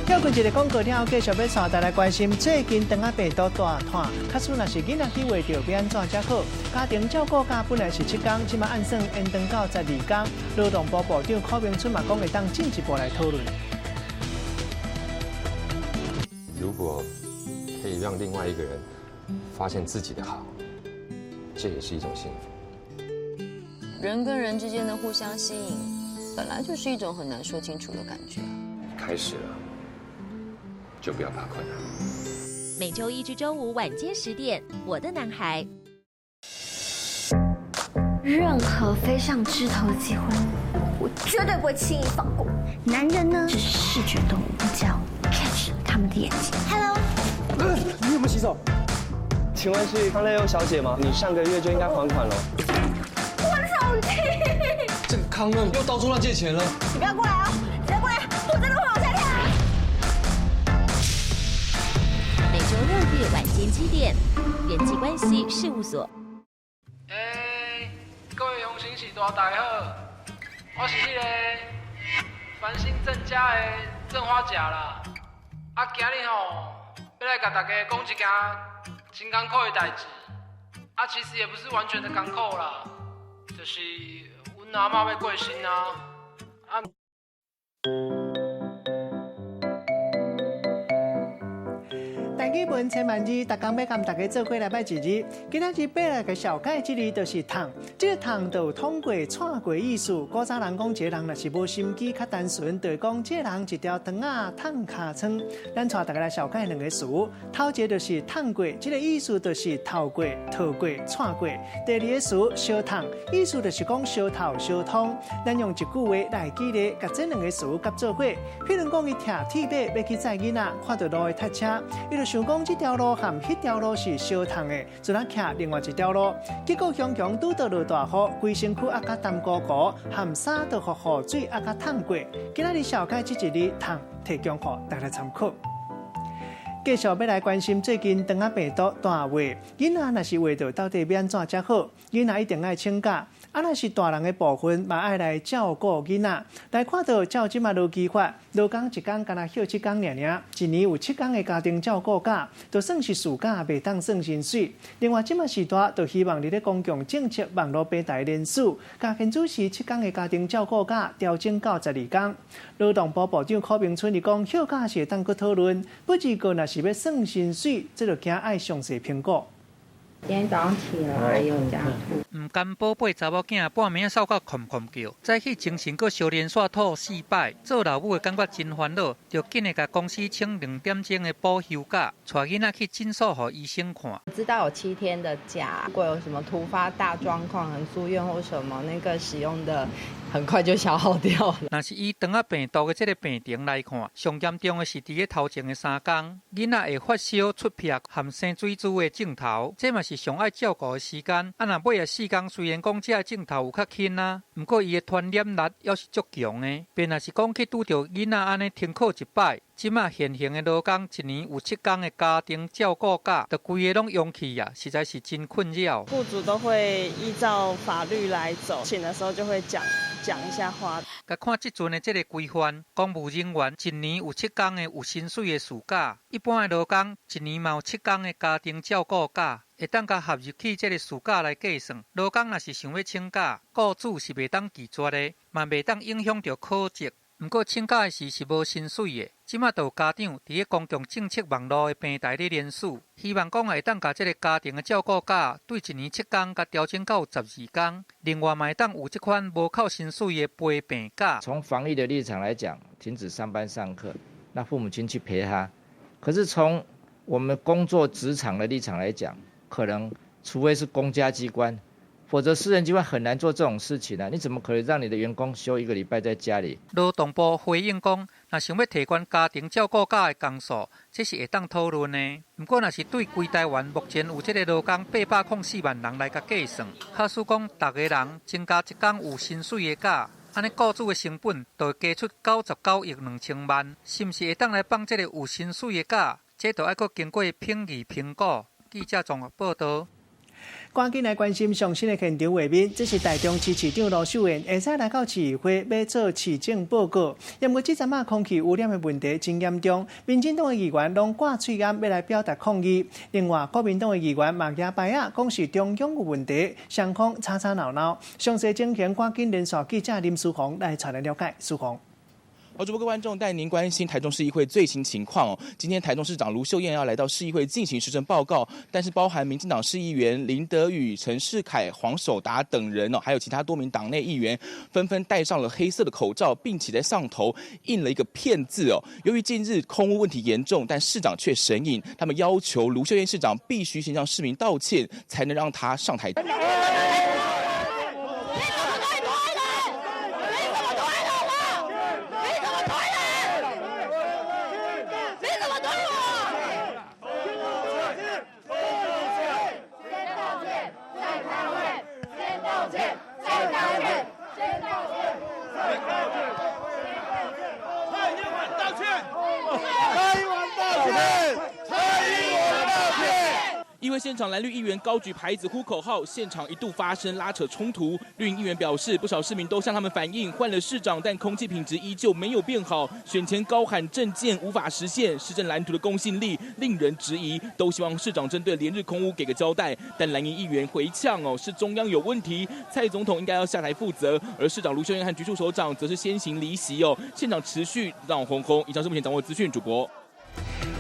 跳過一个廣告了後，繼續欲帶大家來關心最近腸仔病毒大湠，假使若是囡仔去畫著，欲按怎才好？家庭照顧假本來是7工，這馬按算延長到12工。勞動部部長柯銘春嘛講會當進一步來討論。如果可以讓另外一個人發現自己的好，這也是一種幸福。人跟人之間的互相吸引，本來就是一種很難說清楚的感覺。開始了，就不要怕困難。每週一至週五晚間10點，《我的男孩》。任何飛上枝頭的機會，我絕對不會輕易放過。男人呢是視覺動物，只要 catch 他們的眼睛。Hello，你有沒有洗手？請問是康樂優小姐嗎？你上個月就應該還款了。我的手機。這個康樂又到處亂借錢了。你不要過來哦！你不要過來，我真的會往下跳。每週六日晚間7點，人際關係事務所。欸，各位鄉親序大家好，我是彼个繁星鄭家的鄭花甲啦。啊，今日吼欲來共大家講一件真艱苦的代誌。啊，其實也不是完全的艱苦啦，就是阮阿嬤欲過身啊。啊。台語文千萬字，逐工欲共大家做伙來䆀一字。今仔日欲來共紹介這字就是迵。這個迵就有通過、蔡過意思。古早人講一个人若是無心機、較單純，就會講這个人一條腸仔迵尻川。咱帶大家來紹介兩个詞，頭一个就是迵過，這个意思就是透過、透過、蔡過。第二个詞相迵，意思就是講相透、相通。咱用一句話來舉例，共這兩个詞佮做伙。譬如講，伊騎鐵馬欲去載囡仔，看著路會塞車，伊就想講這條路和彼條路是相迵的，就來騎另外一條路。結果雄雄拄著落大雨，規身軀啊佮澹糊糊，和衫都予雨水啊佮迵過。今仔日紹介這一字迵，提供予大家參考。繼續欲來關心最近腸仔病毒大話，囡仔若是畫著到底欲按怎才好？囡仔一定愛請假，啊，若是大人的部分嘛愛來照顧囡仔。來看著照這馬勞基法，勞工一工干焦歇7工爾爾，一年有7工的家庭照顧假，就算是事假，袂當算薪水。另外，這馬時代就希望佇咧公共政策網路平台聯署，共現主時7工的家庭照顧假調整到12工。勞動部部長柯銘春伊講，休假是會當閣討論，不過若是欲算薪水，這就驚愛詳細評估。今天早上起來有這樣吐。毋甘寶貝查某囝半暝仔嗽到睏睏叫，早起精神閣相連續吐四擺，做老母的感覺真煩惱，就緊的共公司請2點鐘的補休假，帶囡仔去診所予醫生看。知道有7天的假，如果有什麼突發大狀況，住院或什麼，那個使用的很快就消耗掉了。若是以腸仔病毒的這个病程來看，上嚴重的是佇咧頭前的3工，囡仔會發燒、出癖含生水珠的症頭，這嘛是上愛照顧的時間。啊，若尾仔4工雖然講這个症頭有較輕啊，毋過伊的傳染力猶是足強的。便若是講去拄著囡仔按呢停課一擺，這馬現行的勞工一年有7工的家庭照顧假，就規个攏用去啊，實在是真困擾。雇主都會依照法律來走，請的時候就會講講一下話。共看這陣的這个規範，公務人員一年有七工的有薪水的事假，一般的勞工一年嘛有七工的家庭照顧假，會當共合入去這个事假來計算。勞工若是想欲請假，雇主是袂當拒絕的，嘛袂當影響著考績。毋過請假的時是無薪水的。這馬就有家長佇咧公共政策網路的平台咧連署，希望講會當共這个家庭的照顧假對一年七工共調整到12工，另外嘛會當有這款無扣薪水的陪病假。從防疫的立場來講，停止上班上課，那父母親去陪他。可是從我們工作職場的立場來講，可能除非是公家機關，否則私人機關很難做這種事情啊！你怎麼可能讓你的員工休一個禮拜在家裡？勞動部回應講，若想欲提懸家庭照顧假的工數，這是會當討論的。毋過，若是對規台灣目前有這个勞工804萬人來共計算，假使講逐个人增加一工有薪水的假，按呢雇主的成本就會加出99億2千萬，是毋是會當來放這个有薪水的假？這就愛閣經過評議評估。記者綜合報導。趕緊來關心上新的現場畫面，這是台中市市長盧秀燕，下晝來到市議會欲做市政報告。因為這陣仔空氣污染的問題真嚴重，民進黨的議員攏掛喙罨欲來表達抗議。另外，國民黨的議員嘛舉牌仔，講是中央有問題，雙方吵吵鬧鬧。詳細情形，趕緊連線記者林書宏來帶來了解。書宏。好，主播各位觀眾帶您關心台中市議會最新情況哦。今天台中市長盧秀燕要來到市議會進行施政報告，但是包含民進黨市議員林德宇、陳世凱、黃守達等人哦，還有其他多名黨內議員，紛紛戴上了黑色的口罩，並且在上頭印了一個騙字哦。由於近日空污問題嚴重，但市長卻神隱，他們要求盧秀燕市長必須先向市民道歉，才能讓他上台。因為現場藍綠議員高舉牌子呼口號，現場一度發生拉扯衝突。綠營議員表示，不少市民都向他們反映，換了市長，但空氣品質依舊沒有變好。選前高喊政見無法實現，施政藍圖的公信力令人質疑，都希望市長針對連日空污給個交代。但藍營議員回嗆哦，是中央有問題，蔡總統應該要下台負責。而市長盧秀燕和局處首長則是先行離席哦，現場持續鬧哄哄。以上是目前掌握資訊，主播。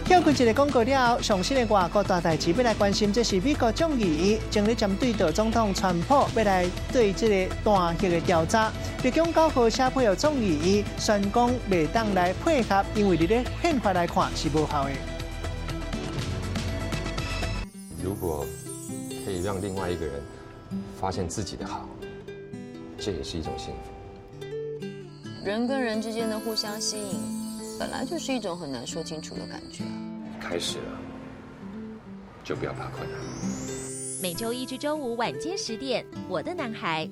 歇睏一个廣告了後，上新的外國大代誌欲來關心，這是美國眾議院正咧針對著總統川普欲來對這个彈劾的調查。白宮9號寫批予眾議院宣講袂當來配合，因為佇咧憲法來看是無效的。如果可以讓另外一個人發現自己的好，這也是一種幸福。人跟人之間的互相吸引，本來就是一種很難說清楚的感覺。開始了，就不要怕困難。每週一至週五晚間10點，我的男孩。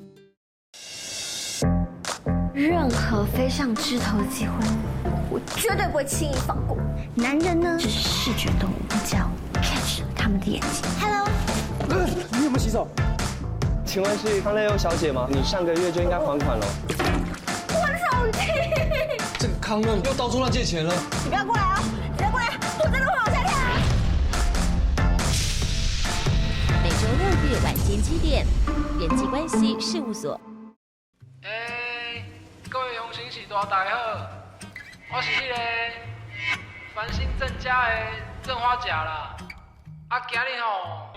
任何飛上枝頭的機會，我絕對不會輕易放過。男人呢，只是視覺動物，只要 catch 他們的眼睛。Hello，你有沒有洗手？請問是康樂優小姐嗎？你上個月就應該還款了。我手機。這個康樂又到處亂借錢了。你不要過來啊！你不要過來，我真的會往下跳。每週六日晚間7點，人際關係事務所。欸，各位鄉紳士大大好，我是彼个繁星鄭家的鄭花甲啦。啊，今日吼。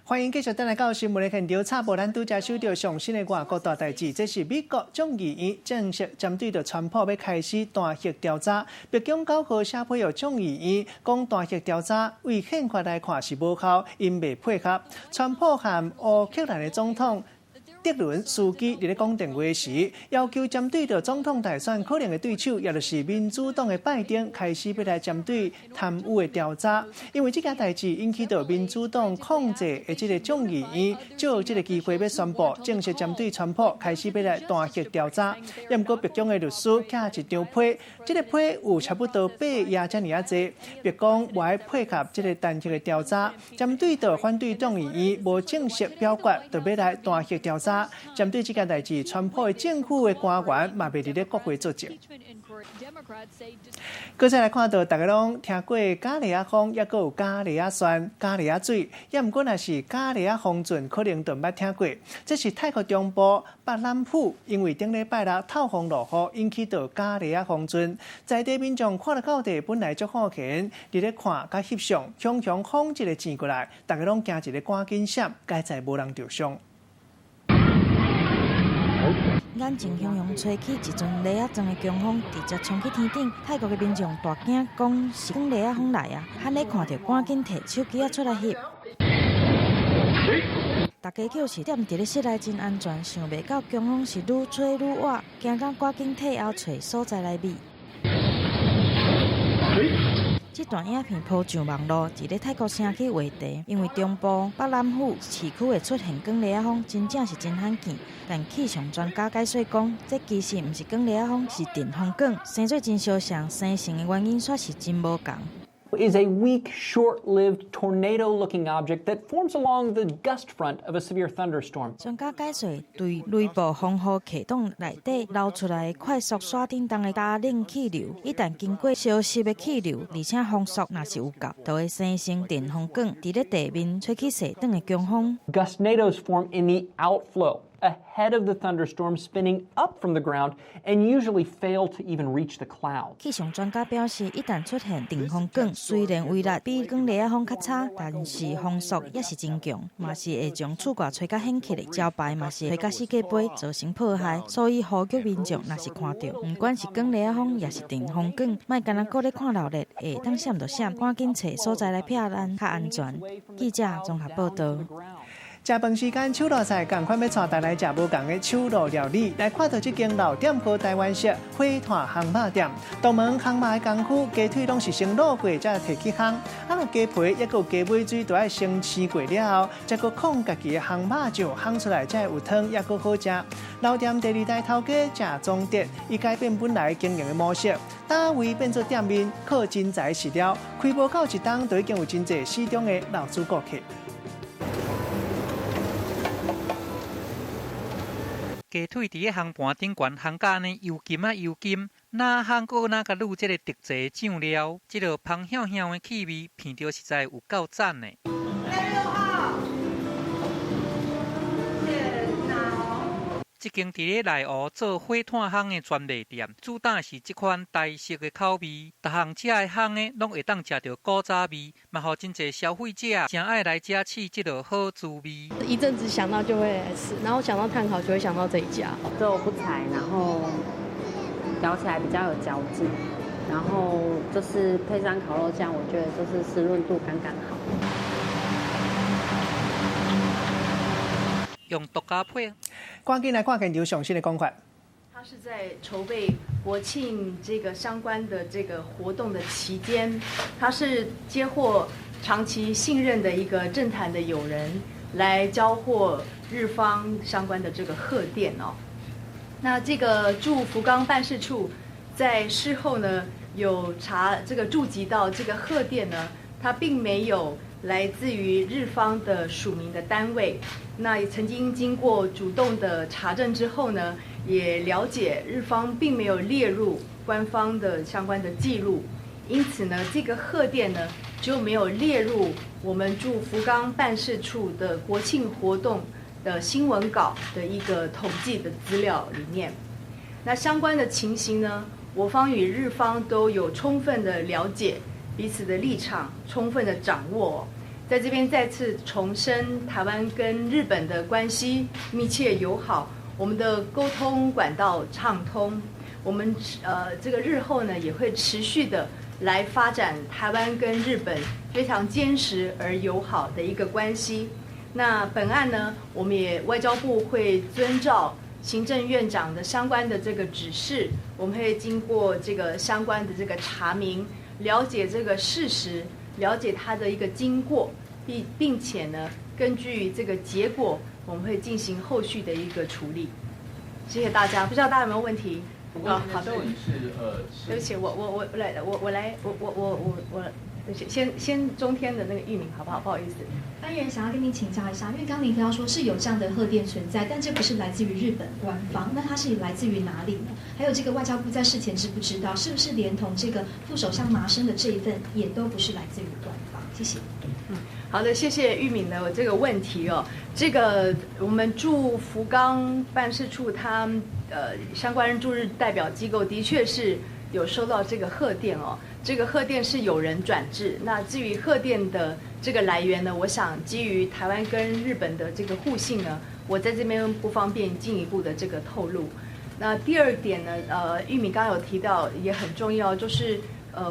歡迎繼續轉來到新聞的現場，插播咱拄才收著上新的外國大代誌，這是美國眾議院正式針對著川普欲開始彈劾調查。白宮9號寫批予眾議院，講彈劾調查對憲法來看是無效，𪜶袂配合。川普和烏克蘭的總統澤倫斯基佇咧講電話時，要求針對著總統大選可能的對手，也就是民主黨的拜登，開始欲來針對貪污的調查。因為這件代誌引起著民主黨控制的這个眾議院，藉這个機會欲宣布正式針對川普開始欲來彈劾調查。也毋過白宮的律師寄一張批，這个批有差不多8頁遮爾仔濟。白宮無愛配合這个彈劾的調查，針對著反對眾議院無正式表決，就欲來彈劾調查。針對這件代誌，川普的政府的官員嘛袂佇咧國會作證。閣再來看著，大家攏聽過咖喱仔風，抑閣有咖喱仔酸、咖喱仔水，抑毋過若是咖喱仔風陣，可能就毋捌聽過。這是泰國中部北欖府，因為頂禮拜六透風落雨，引起著咖喱仔風陣，在地民眾看著到底本來足好閒，佇咧看佮翕相，雄雄風一个旋過來，大家攏驚一个趕緊閃，佳哉無人著傷。眼前雄雄吹起一陣螺仔狀的強風，直接衝去天頂。泰國的民眾大驚，講是捲螺仔風來啊！罕咧看著，趕緊提手機仔出來翕。大家就是踮佇咧室內真安全，想袂到強風是愈吹愈倚，驚甲趕緊退後揣所在來避。這段影片鋪上網路，佇咧泰國掀起話題，因為中部北欖府市區會出現捲螺仔風，真正是真罕見。但氣象專家解說講，這其實毋是捲螺仔風，是陣風捲，生做真相像，生成的原因煞是真無仝。 Is a weak, short-lived tornado-looking object that forms along the gust front of a severe thunderstorm. 專家解說，對雷暴風雨系統內底流出來快速徙振動的乾冷氣流，一旦經過潮濕的氣流，而且風速若是有夠，就會生成陣風捲，佇咧地面吹起細長的強風。 Gustnadoes form in the outflow ahead of the thunderstorm, spinning up from the ground and usually fail to even reach the clouds. 氣象專家表示，一旦出現陣風捲，雖然威力比捲螺仔風較差，但是風速也是真強，嘛是會將厝蓋吹甲掀起來，招牌嘛是吹甲四界飛，造成破壞。所以呼籲民眾，若是看著，毋管是捲螺仔風，抑是陣風捲，莫干焦顧咧看鬧熱，會當閃就閃，趕緊揣所在來避難較安全。記者綜合報道。食飯時間，手路菜仝款欲帶大家來食無仝的手路料理。來看著這間老店號台灣式火炭烘肉店，獨門烘肉的功夫，雞腿攏是先滷過才提去烘。啊，若雞皮抑閣有雞尾水，都愛先生過了後，才閣控家己的烘肉醬，烘出來才會有湯，抑閣好食。老店第二代頭家鄭宗哲，伊改變本來經營的模式，打位變做店面，靠真材實料，開無夠一冬，就已經有真濟死忠的老主顧客。雞腿佇咧烘盤頂懸烘甲按呢油金啊油金，哪烘閣哪共滷這个特製醬料，這个芳香香的氣味，聞著實在有夠讚的。這間佇咧內湖做火炭烘的專賣店，主打是這款台式的口味，逐項食的烘的攏會當食著古早味，嘛予真濟消費者誠愛來遮試這个好滋味。一陣子想到就會來吃，然後想到炭烤就會想到這一家。肉不柴，然後咬起來比較有嚼勁，然後就是配上烤肉醬，我覺得就是濕潤度剛剛好。用獨家配。趕緊來看現場上新的講法。他是在籌備國慶這個相關的這個活動的期間，他是接獲長期信任的一個政壇的友人來交獲日方相關的這個賀電哦。那這個駐福岡辦事處在事後呢，有查這個注記到這個賀電呢，它並沒有來自於日方的署名的單位。那也曾經經過主動的查證之後呢，也了解日方並沒有列入官方的相關的記錄，因此呢，這個賀電呢就沒有列入我們駐福岡辦事處的國慶活動的新聞稿的一個統計的資料裡面。那相關的情形呢，我方與日方都有充分的了解彼此的立場，充分的掌握。在这边再次重申，台湾跟日本的关系密切友好，我们的沟通管道畅通，我们这个日后呢也会持续的来发展台湾跟日本非常坚实而友好的一个关系。那本案呢，我们也外交部会遵照行政院长的相关的这个指示，我们会经过这个相关的这个查明，了解这个事实，了解它的一个经过，并且呢，根据这个结果，我们会进行后续的一个处理。谢谢大家，不知道大家有没有问题？哦，好的，是对不起，我我我来，我我来，我我我我我。先中天的那个域名好不好？不好意思，发言人想要跟您请教一下，因为刚您提到说是有这样的贺电存在，但这不是来自于日本官方，那它是来自于哪里呢？还有这个外交部在事前知不知道，是不是连同这个副首相麻生的这一份也都不是来自于官方？谢谢。嗯，好的，谢谢玉敏的这个问题哦。这个我们驻福冈办事处，他相关驻日代表机构的确是有收到这个贺电哦。这个贺电是有人转致，那至于贺电的这个来源呢，我想基于台湾跟日本的这个互信呢，我在这边不方便进一步的这个透露。那第二点呢，玉敏刚刚有提到也很重要，就是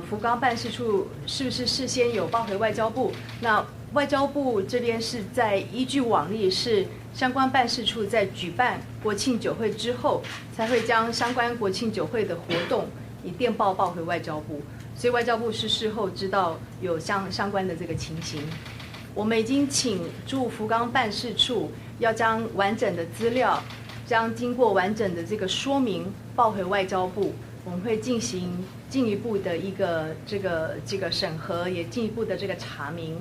福冈办事处是不是事先有报回外交部？那外交部这边是在依据往例，是相关办事处在举办国庆酒会之后，才会将相关国庆酒会的活动以电报报回外交部。所以外交部是事后知道有相关的这个情形，我们已经请驻福冈办事处要将完整的资料，将经过完整的这个说明报回外交部，我们会进行进一步的一个这个审核，也进一步的这个查明，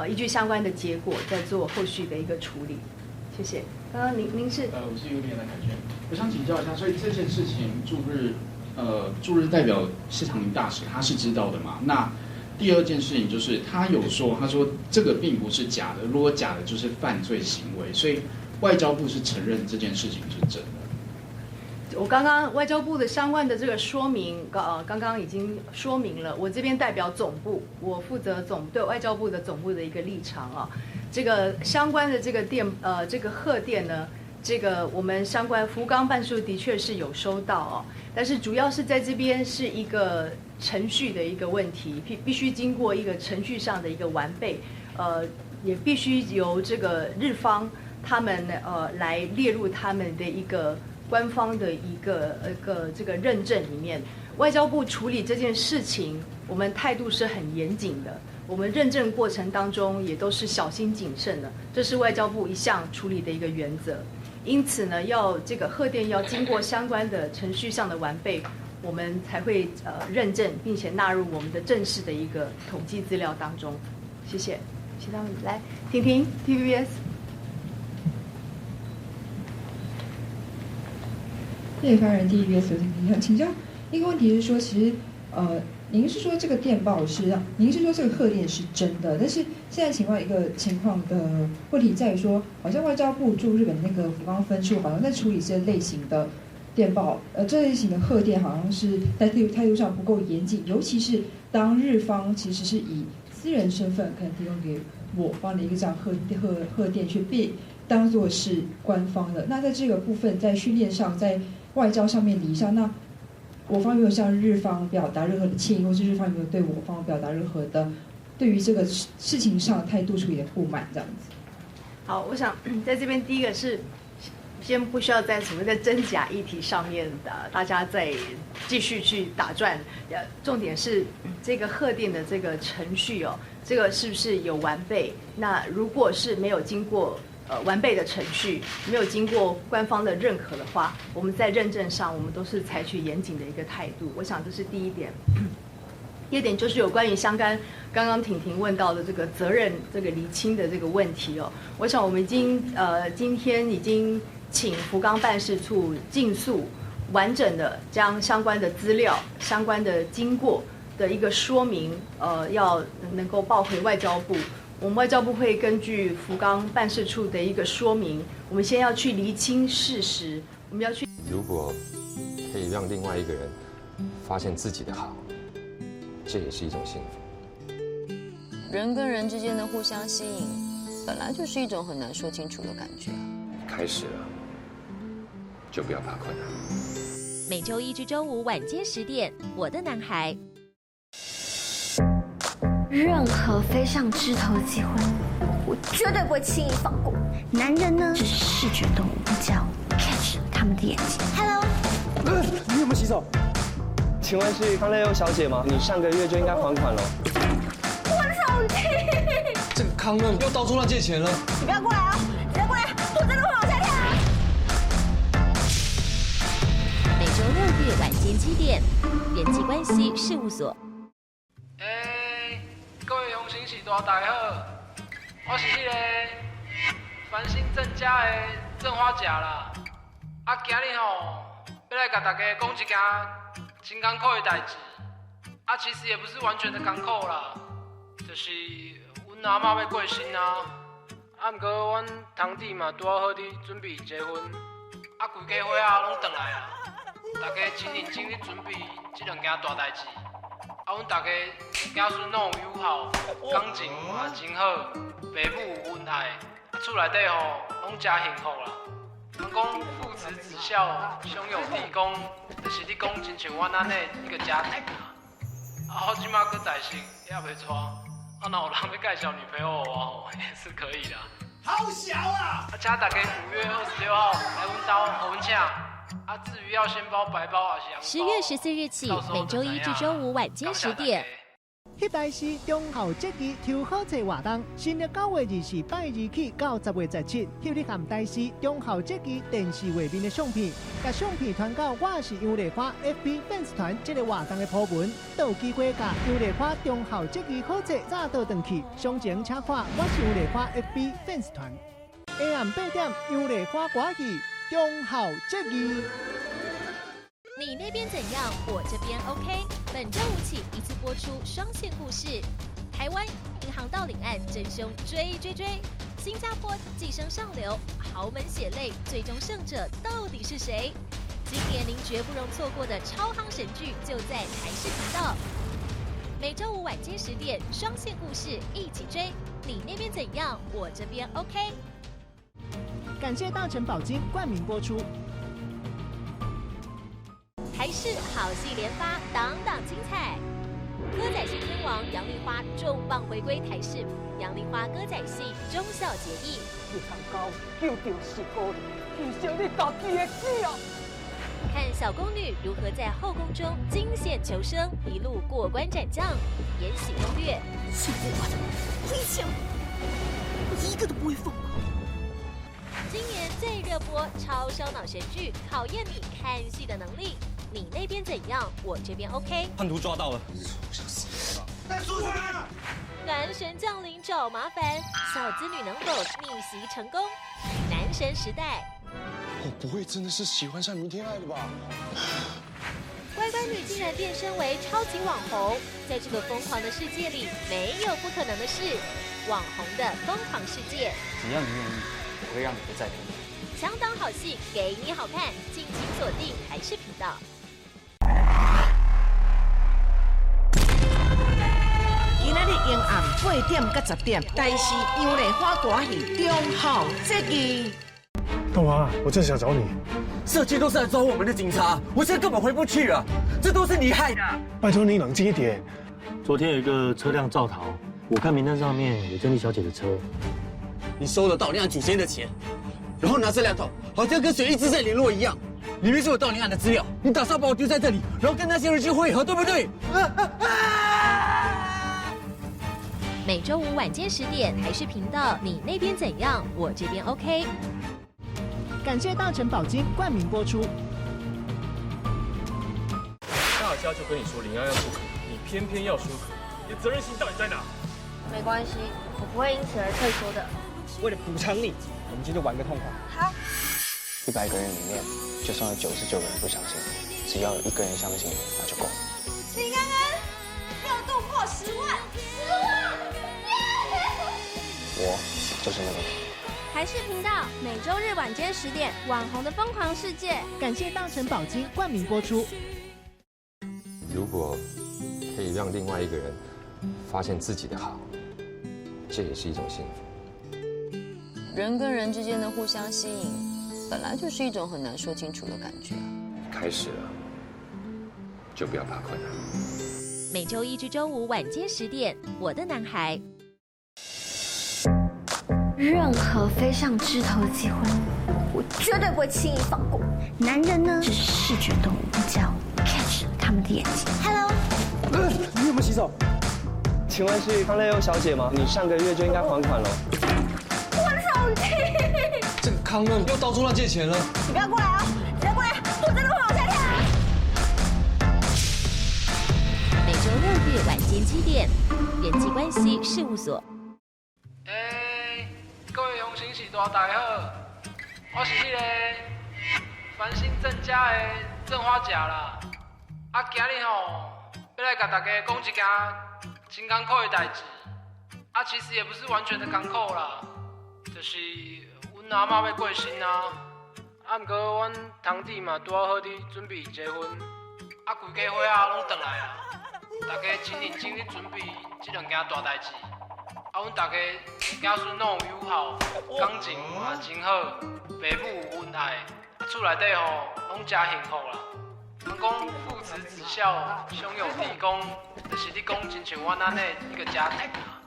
依据相关的结果再做后续的一个处理。谢谢。刚刚您是？我是 UDN 的凯旋，我想请教一下，所以这件事情驻日代表谢长廷大使他是知道的嘛？那第二件事情就是他有说，他说这个并不是假的，如果假的就是犯罪行为，所以外交部是承认这件事情是真的。我刚刚外交部的相关的这个说明，刚刚已经说明了。我这边代表总部，我负责对外交部的总部的一个立场啊。这个相关的这个电呃这个贺电呢，这个我们相关福冈办事处的确是有收到哦，但是主要是在这边是一个程序的一个问题，必须经过一个程序上的一个完备，也必须由这个日方他们来列入他们的一个官方的一个这个认证里面。外交部处理这件事情，我们态度是很严谨的。我们认证过程当中也都是小心谨慎的，这是外交部一向处理的一个原则。因此呢，要这个贺电要经过相关的程序上的完备，我们才会认证，并且纳入我们的正式的一个统计资料当中。谢谢。其他问题来，婷婷 TVBS。谢谢发言人 TVBS 刘婷婷，想请教一个问题是说，其实您是说这个电报是，您是说这个贺电是真的，但是现在情况一个情况的问题在于说，好像外交部驻日本那个福冈分处好像在处理这类型的电报，这类型的贺电好像是在态度上不够严谨，尤其是当日方其实是以私人身份可能提供给我方的一个这样贺电，却被当作是官方的。那在这个部分，在训练上，在外交上面礼仪上，那我方有没有向日方表达任何的歉意，或是日方有没有对我方表达任何的对于这个事情上态度处理的不满这样子？好，我想在这边第一个是，先不需要在所谓的真假议题上面的，大家再继续去打转。重点是这个贺电的这个程序哦，这个是不是有完备？那如果是没有经过完备的程序，没有经过官方的认可的话，我们在认证上我们都是采取严谨的一个态度。我想这是第一点。第二点就是有关于相关刚刚婷婷问到的这个责任这个厘清的这个问题哦，我想我们已经今天已经请福冈办事处尽速完整的将相关的资料、相关的经过的一个说明，要能够报回外交部。我们外交部会根据福冈办事处的一个说明，我们先要去厘清事实，我们要去。如果可以让另外一个人发现自己的好，这也是一种幸福。人跟人之间的互相吸引，本来就是一种很难说清楚的感觉。开始了，就不要怕困难。每周一至周五晚间10点，《我的男孩》。任何飞上枝头的机会，我绝对不会轻易放过。男人呢，只是视觉动物，只要 catch 他们的眼睛。Hello，你有沒有洗手？請問是康樂優小姐嗎？你上個月就應該還款了。我的手機。這個康樂又到處亂借錢了。你不要過來啊！你不要過來，我真的會往下跳。每週六日晚間7點，人際關係事務所。欸，各位鄉紳士大大好，我是彼个繁星鄭家的鄭花甲啦。啊，今日吼欲來共大家講一件真艱苦的代誌。啊，其實也不是完全的艱苦啦，就是阮阿嬤欲過身啊。啊，毋過阮堂弟嘛拄好佇準備結婚，啊，規家伙仔攏轉來啊，大家真認真咧準備這兩件大代誌。啊，阮大家子孫攏有友好，感情嘛真好，爸母有恩愛，啊，厝內底吼攏誠幸福啦。人講父慈子孝，兄友弟恭，就是咧講親像阮按呢一個家庭啊。啊，我這馬閣在生，也袂娶，啊，若有人欲介紹女朋友予我吼，也是可以的。好小啊！啊，請大家5月26號來阮兜，予阮請。啊，至於要先包白包還是紅包？10月14日起，每週一至週五晚間10點。翕台視忠孝節義抽好冊活動，新曆9月24拜二起到10月17，翕你含台視忠孝節義電視畫面的相片，共相片傳到我是楊麗花 FB 粉絲團這个活動的 po 文，都有機會共楊麗花忠孝節義好冊早倒轉去。詳情請看我是楊麗花 FB 粉絲團。下暗8點，楊麗花歌戲忠孝節義。你那邊怎樣？我這邊 OK。本週五起一次播出雙線故事：台灣銀行盜領案真兇追追追，新加坡寄生上流，豪門血淚，最終勝者到底是誰？今年您絕不容錯過的超夯神劇就在台視頻道。每週五晚間10點，雙線故事一起追。你那邊怎樣？我這邊 OK。感謝大成寶金冠名播出。台視好戲連發，檔檔精彩。歌仔戲天王楊麗花重磅回歸台視，楊麗花歌仔戲忠孝節義。你通教救著四姑，犧牲你家己的死啊！看小宮女如何在後宮中驚險求生，一路過關斬將。延禧攻略。欺負我的，虧欠我，我一個都不會放過。今年最熱播超燒腦神劇，考驗你看戲的能力。你那邊怎樣？我這邊 OK。叛徒抓到了，帶出去！男神降臨找麻煩，小資女能否逆襲成功？男神時代，我不會真的是喜歡上明天愛的吧？乖乖女竟然變身為超級網紅，在這個瘋狂的世界裡，沒有不可能的事。網紅的瘋狂世界，只要你願意，我會讓你不再平凡。強檔好戲給你好看，敬請鎖定台視頻道。今仔日晚暗8點到10點，台視楊麗花歌戲忠孝節義。東華，我正想找你。社區都是來抓我們的警察，我現在根本回不去了，這都是你害的。拜託你冷靜一點。昨天有一個車輛肇逃，我看名單上面有珍妮小姐的車。你收了盜領案祖先的錢，然後拿這兩桶，好像跟誰一直在聯絡一樣。裡面是有盜領案的資料，你打算把我丟在這裡，然後跟那些人去會合，對不對？每週五晚間10點，台視頻道，你那邊怎樣？我這邊 OK。感謝大成寶金冠名播出。大家就跟你說林安要不可，你偏偏要說可，你的責任心到底在哪？沒關係，我不會因此而退縮的。為了補償你，我們今天就玩個痛快。好。100個人裡面，就算有99個人不相信，只要有一個人相信，那就夠了。林安安，熱度破10萬，10萬！我就是那個。台視頻道每週日晚間10點，網紅的瘋狂世界。感謝大成寶金冠名播出。如果可以讓另外一個人發現自己的好，这也是一种幸福。人跟人之间的互相吸引，本来就是一种很难说清楚的感觉。开始了，就不要怕困难。每周一至周五晚间10点，《我的男孩》。任何飞上枝头的机会，我绝对不会轻易放过。男人呢，只是视觉动物，只要 catch 他们的眼睛。Hello，你有没有洗手？请问是康乐优小姐吗？你上个月就应该还款了。我的手机！这个康乐又到处乱借钱了。你不要过来哦！你不要过来，我真的会往下跳。每周六日晚间7点，人际关系事务所。欸，各位乡亲序大大家好，我是彼个繁星郑家的郑花甲啦。啊，今日吼欲来共大家讲一件真艰苦的代志。啊，其实也不是完全的艰苦啦，就是阮阿嬷欲过身啊。啊，毋过阮堂弟嘛拄好伫准备结婚，啊，规家伙仔拢转来啊，大家真认真咧准备这两件大代志。啊，阮大家子孙拢有友好，感情嘛真好，爸母有恩爱，啊，厝内底吼拢诚幸福啦。人讲父慈子孝，兄友弟恭，就是咧讲亲像阮按呢一个家庭啊。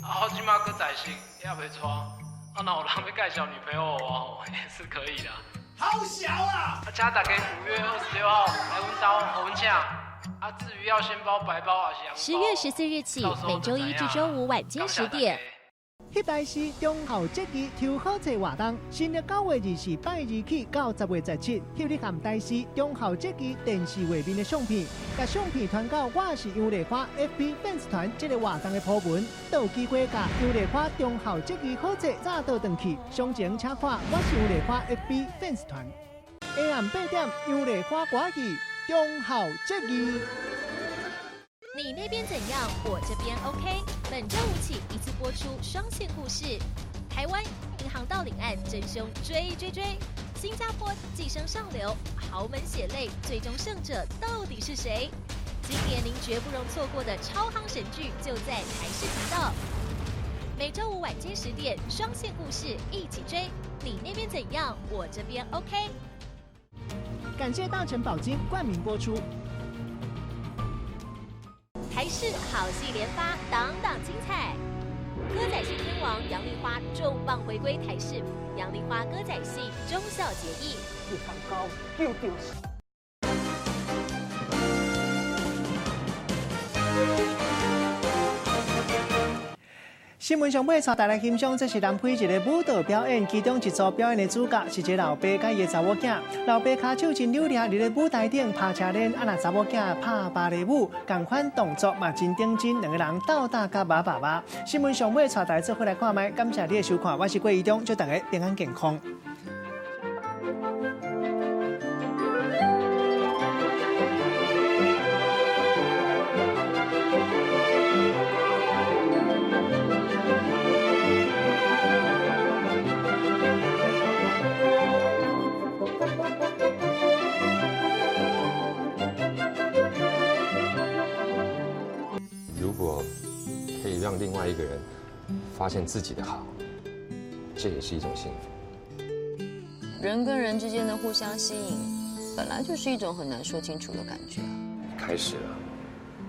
啊，我这马阁在生，也袂娶，啊，若有人欲介绍女朋友予我吼，也是可以的。好小啊！啊，请大家5月26号来阮兜予阮请。啊，至于要先包白包还是红包？10月14日起，每周一至周五晚间10点。翕台视忠孝节义抽好册活动，新历9月24拜二起到10月17，翕你含台视忠孝节义电视画面的相片，共相片传到我是杨丽花 FB 粉丝团这个活动的 po 文，就有机会共杨丽花忠孝节义好册早倒转去。详情请看我是杨丽花 FB 粉丝团。下暗8点，杨丽花歌戏忠孝节义。你那边怎样？我这边 OK。本周五起一次播出双线故事：台湾银行盗领案真凶追追追，新加坡寄生上流，豪门血泪，最终胜者到底是谁？今年您绝不容错过的超夯神剧就在台视频道。每周五晚间10点，双线故事一起追。你那边怎样？我这边 OK。感谢大成保金冠名播出。台视好戏连发，档档精彩。歌仔戏天王杨丽花重磅回归台视，杨丽花歌仔戏忠孝节义。日高救就是。新闻上尾，带大家欣赏，这是南非一个舞蹈表演，其中一组表演的主角是一个老爸佮伊的查某囝。老爸跤手真溜掠，伫咧舞台顶拍车轮，啊若查某囝拍芭蕾舞，仝款动作嘛真顶真，两个人斗打甲肉肉肉。新闻上尾，带大家做伙来看觅，感谢你的收看，我是郭怡中，祝大家平安健康。如果可以让另外一个人发现自己的好，这也是一种幸福。人跟人之间的互相吸引，本来就是一种很难说清楚的感觉。开始了，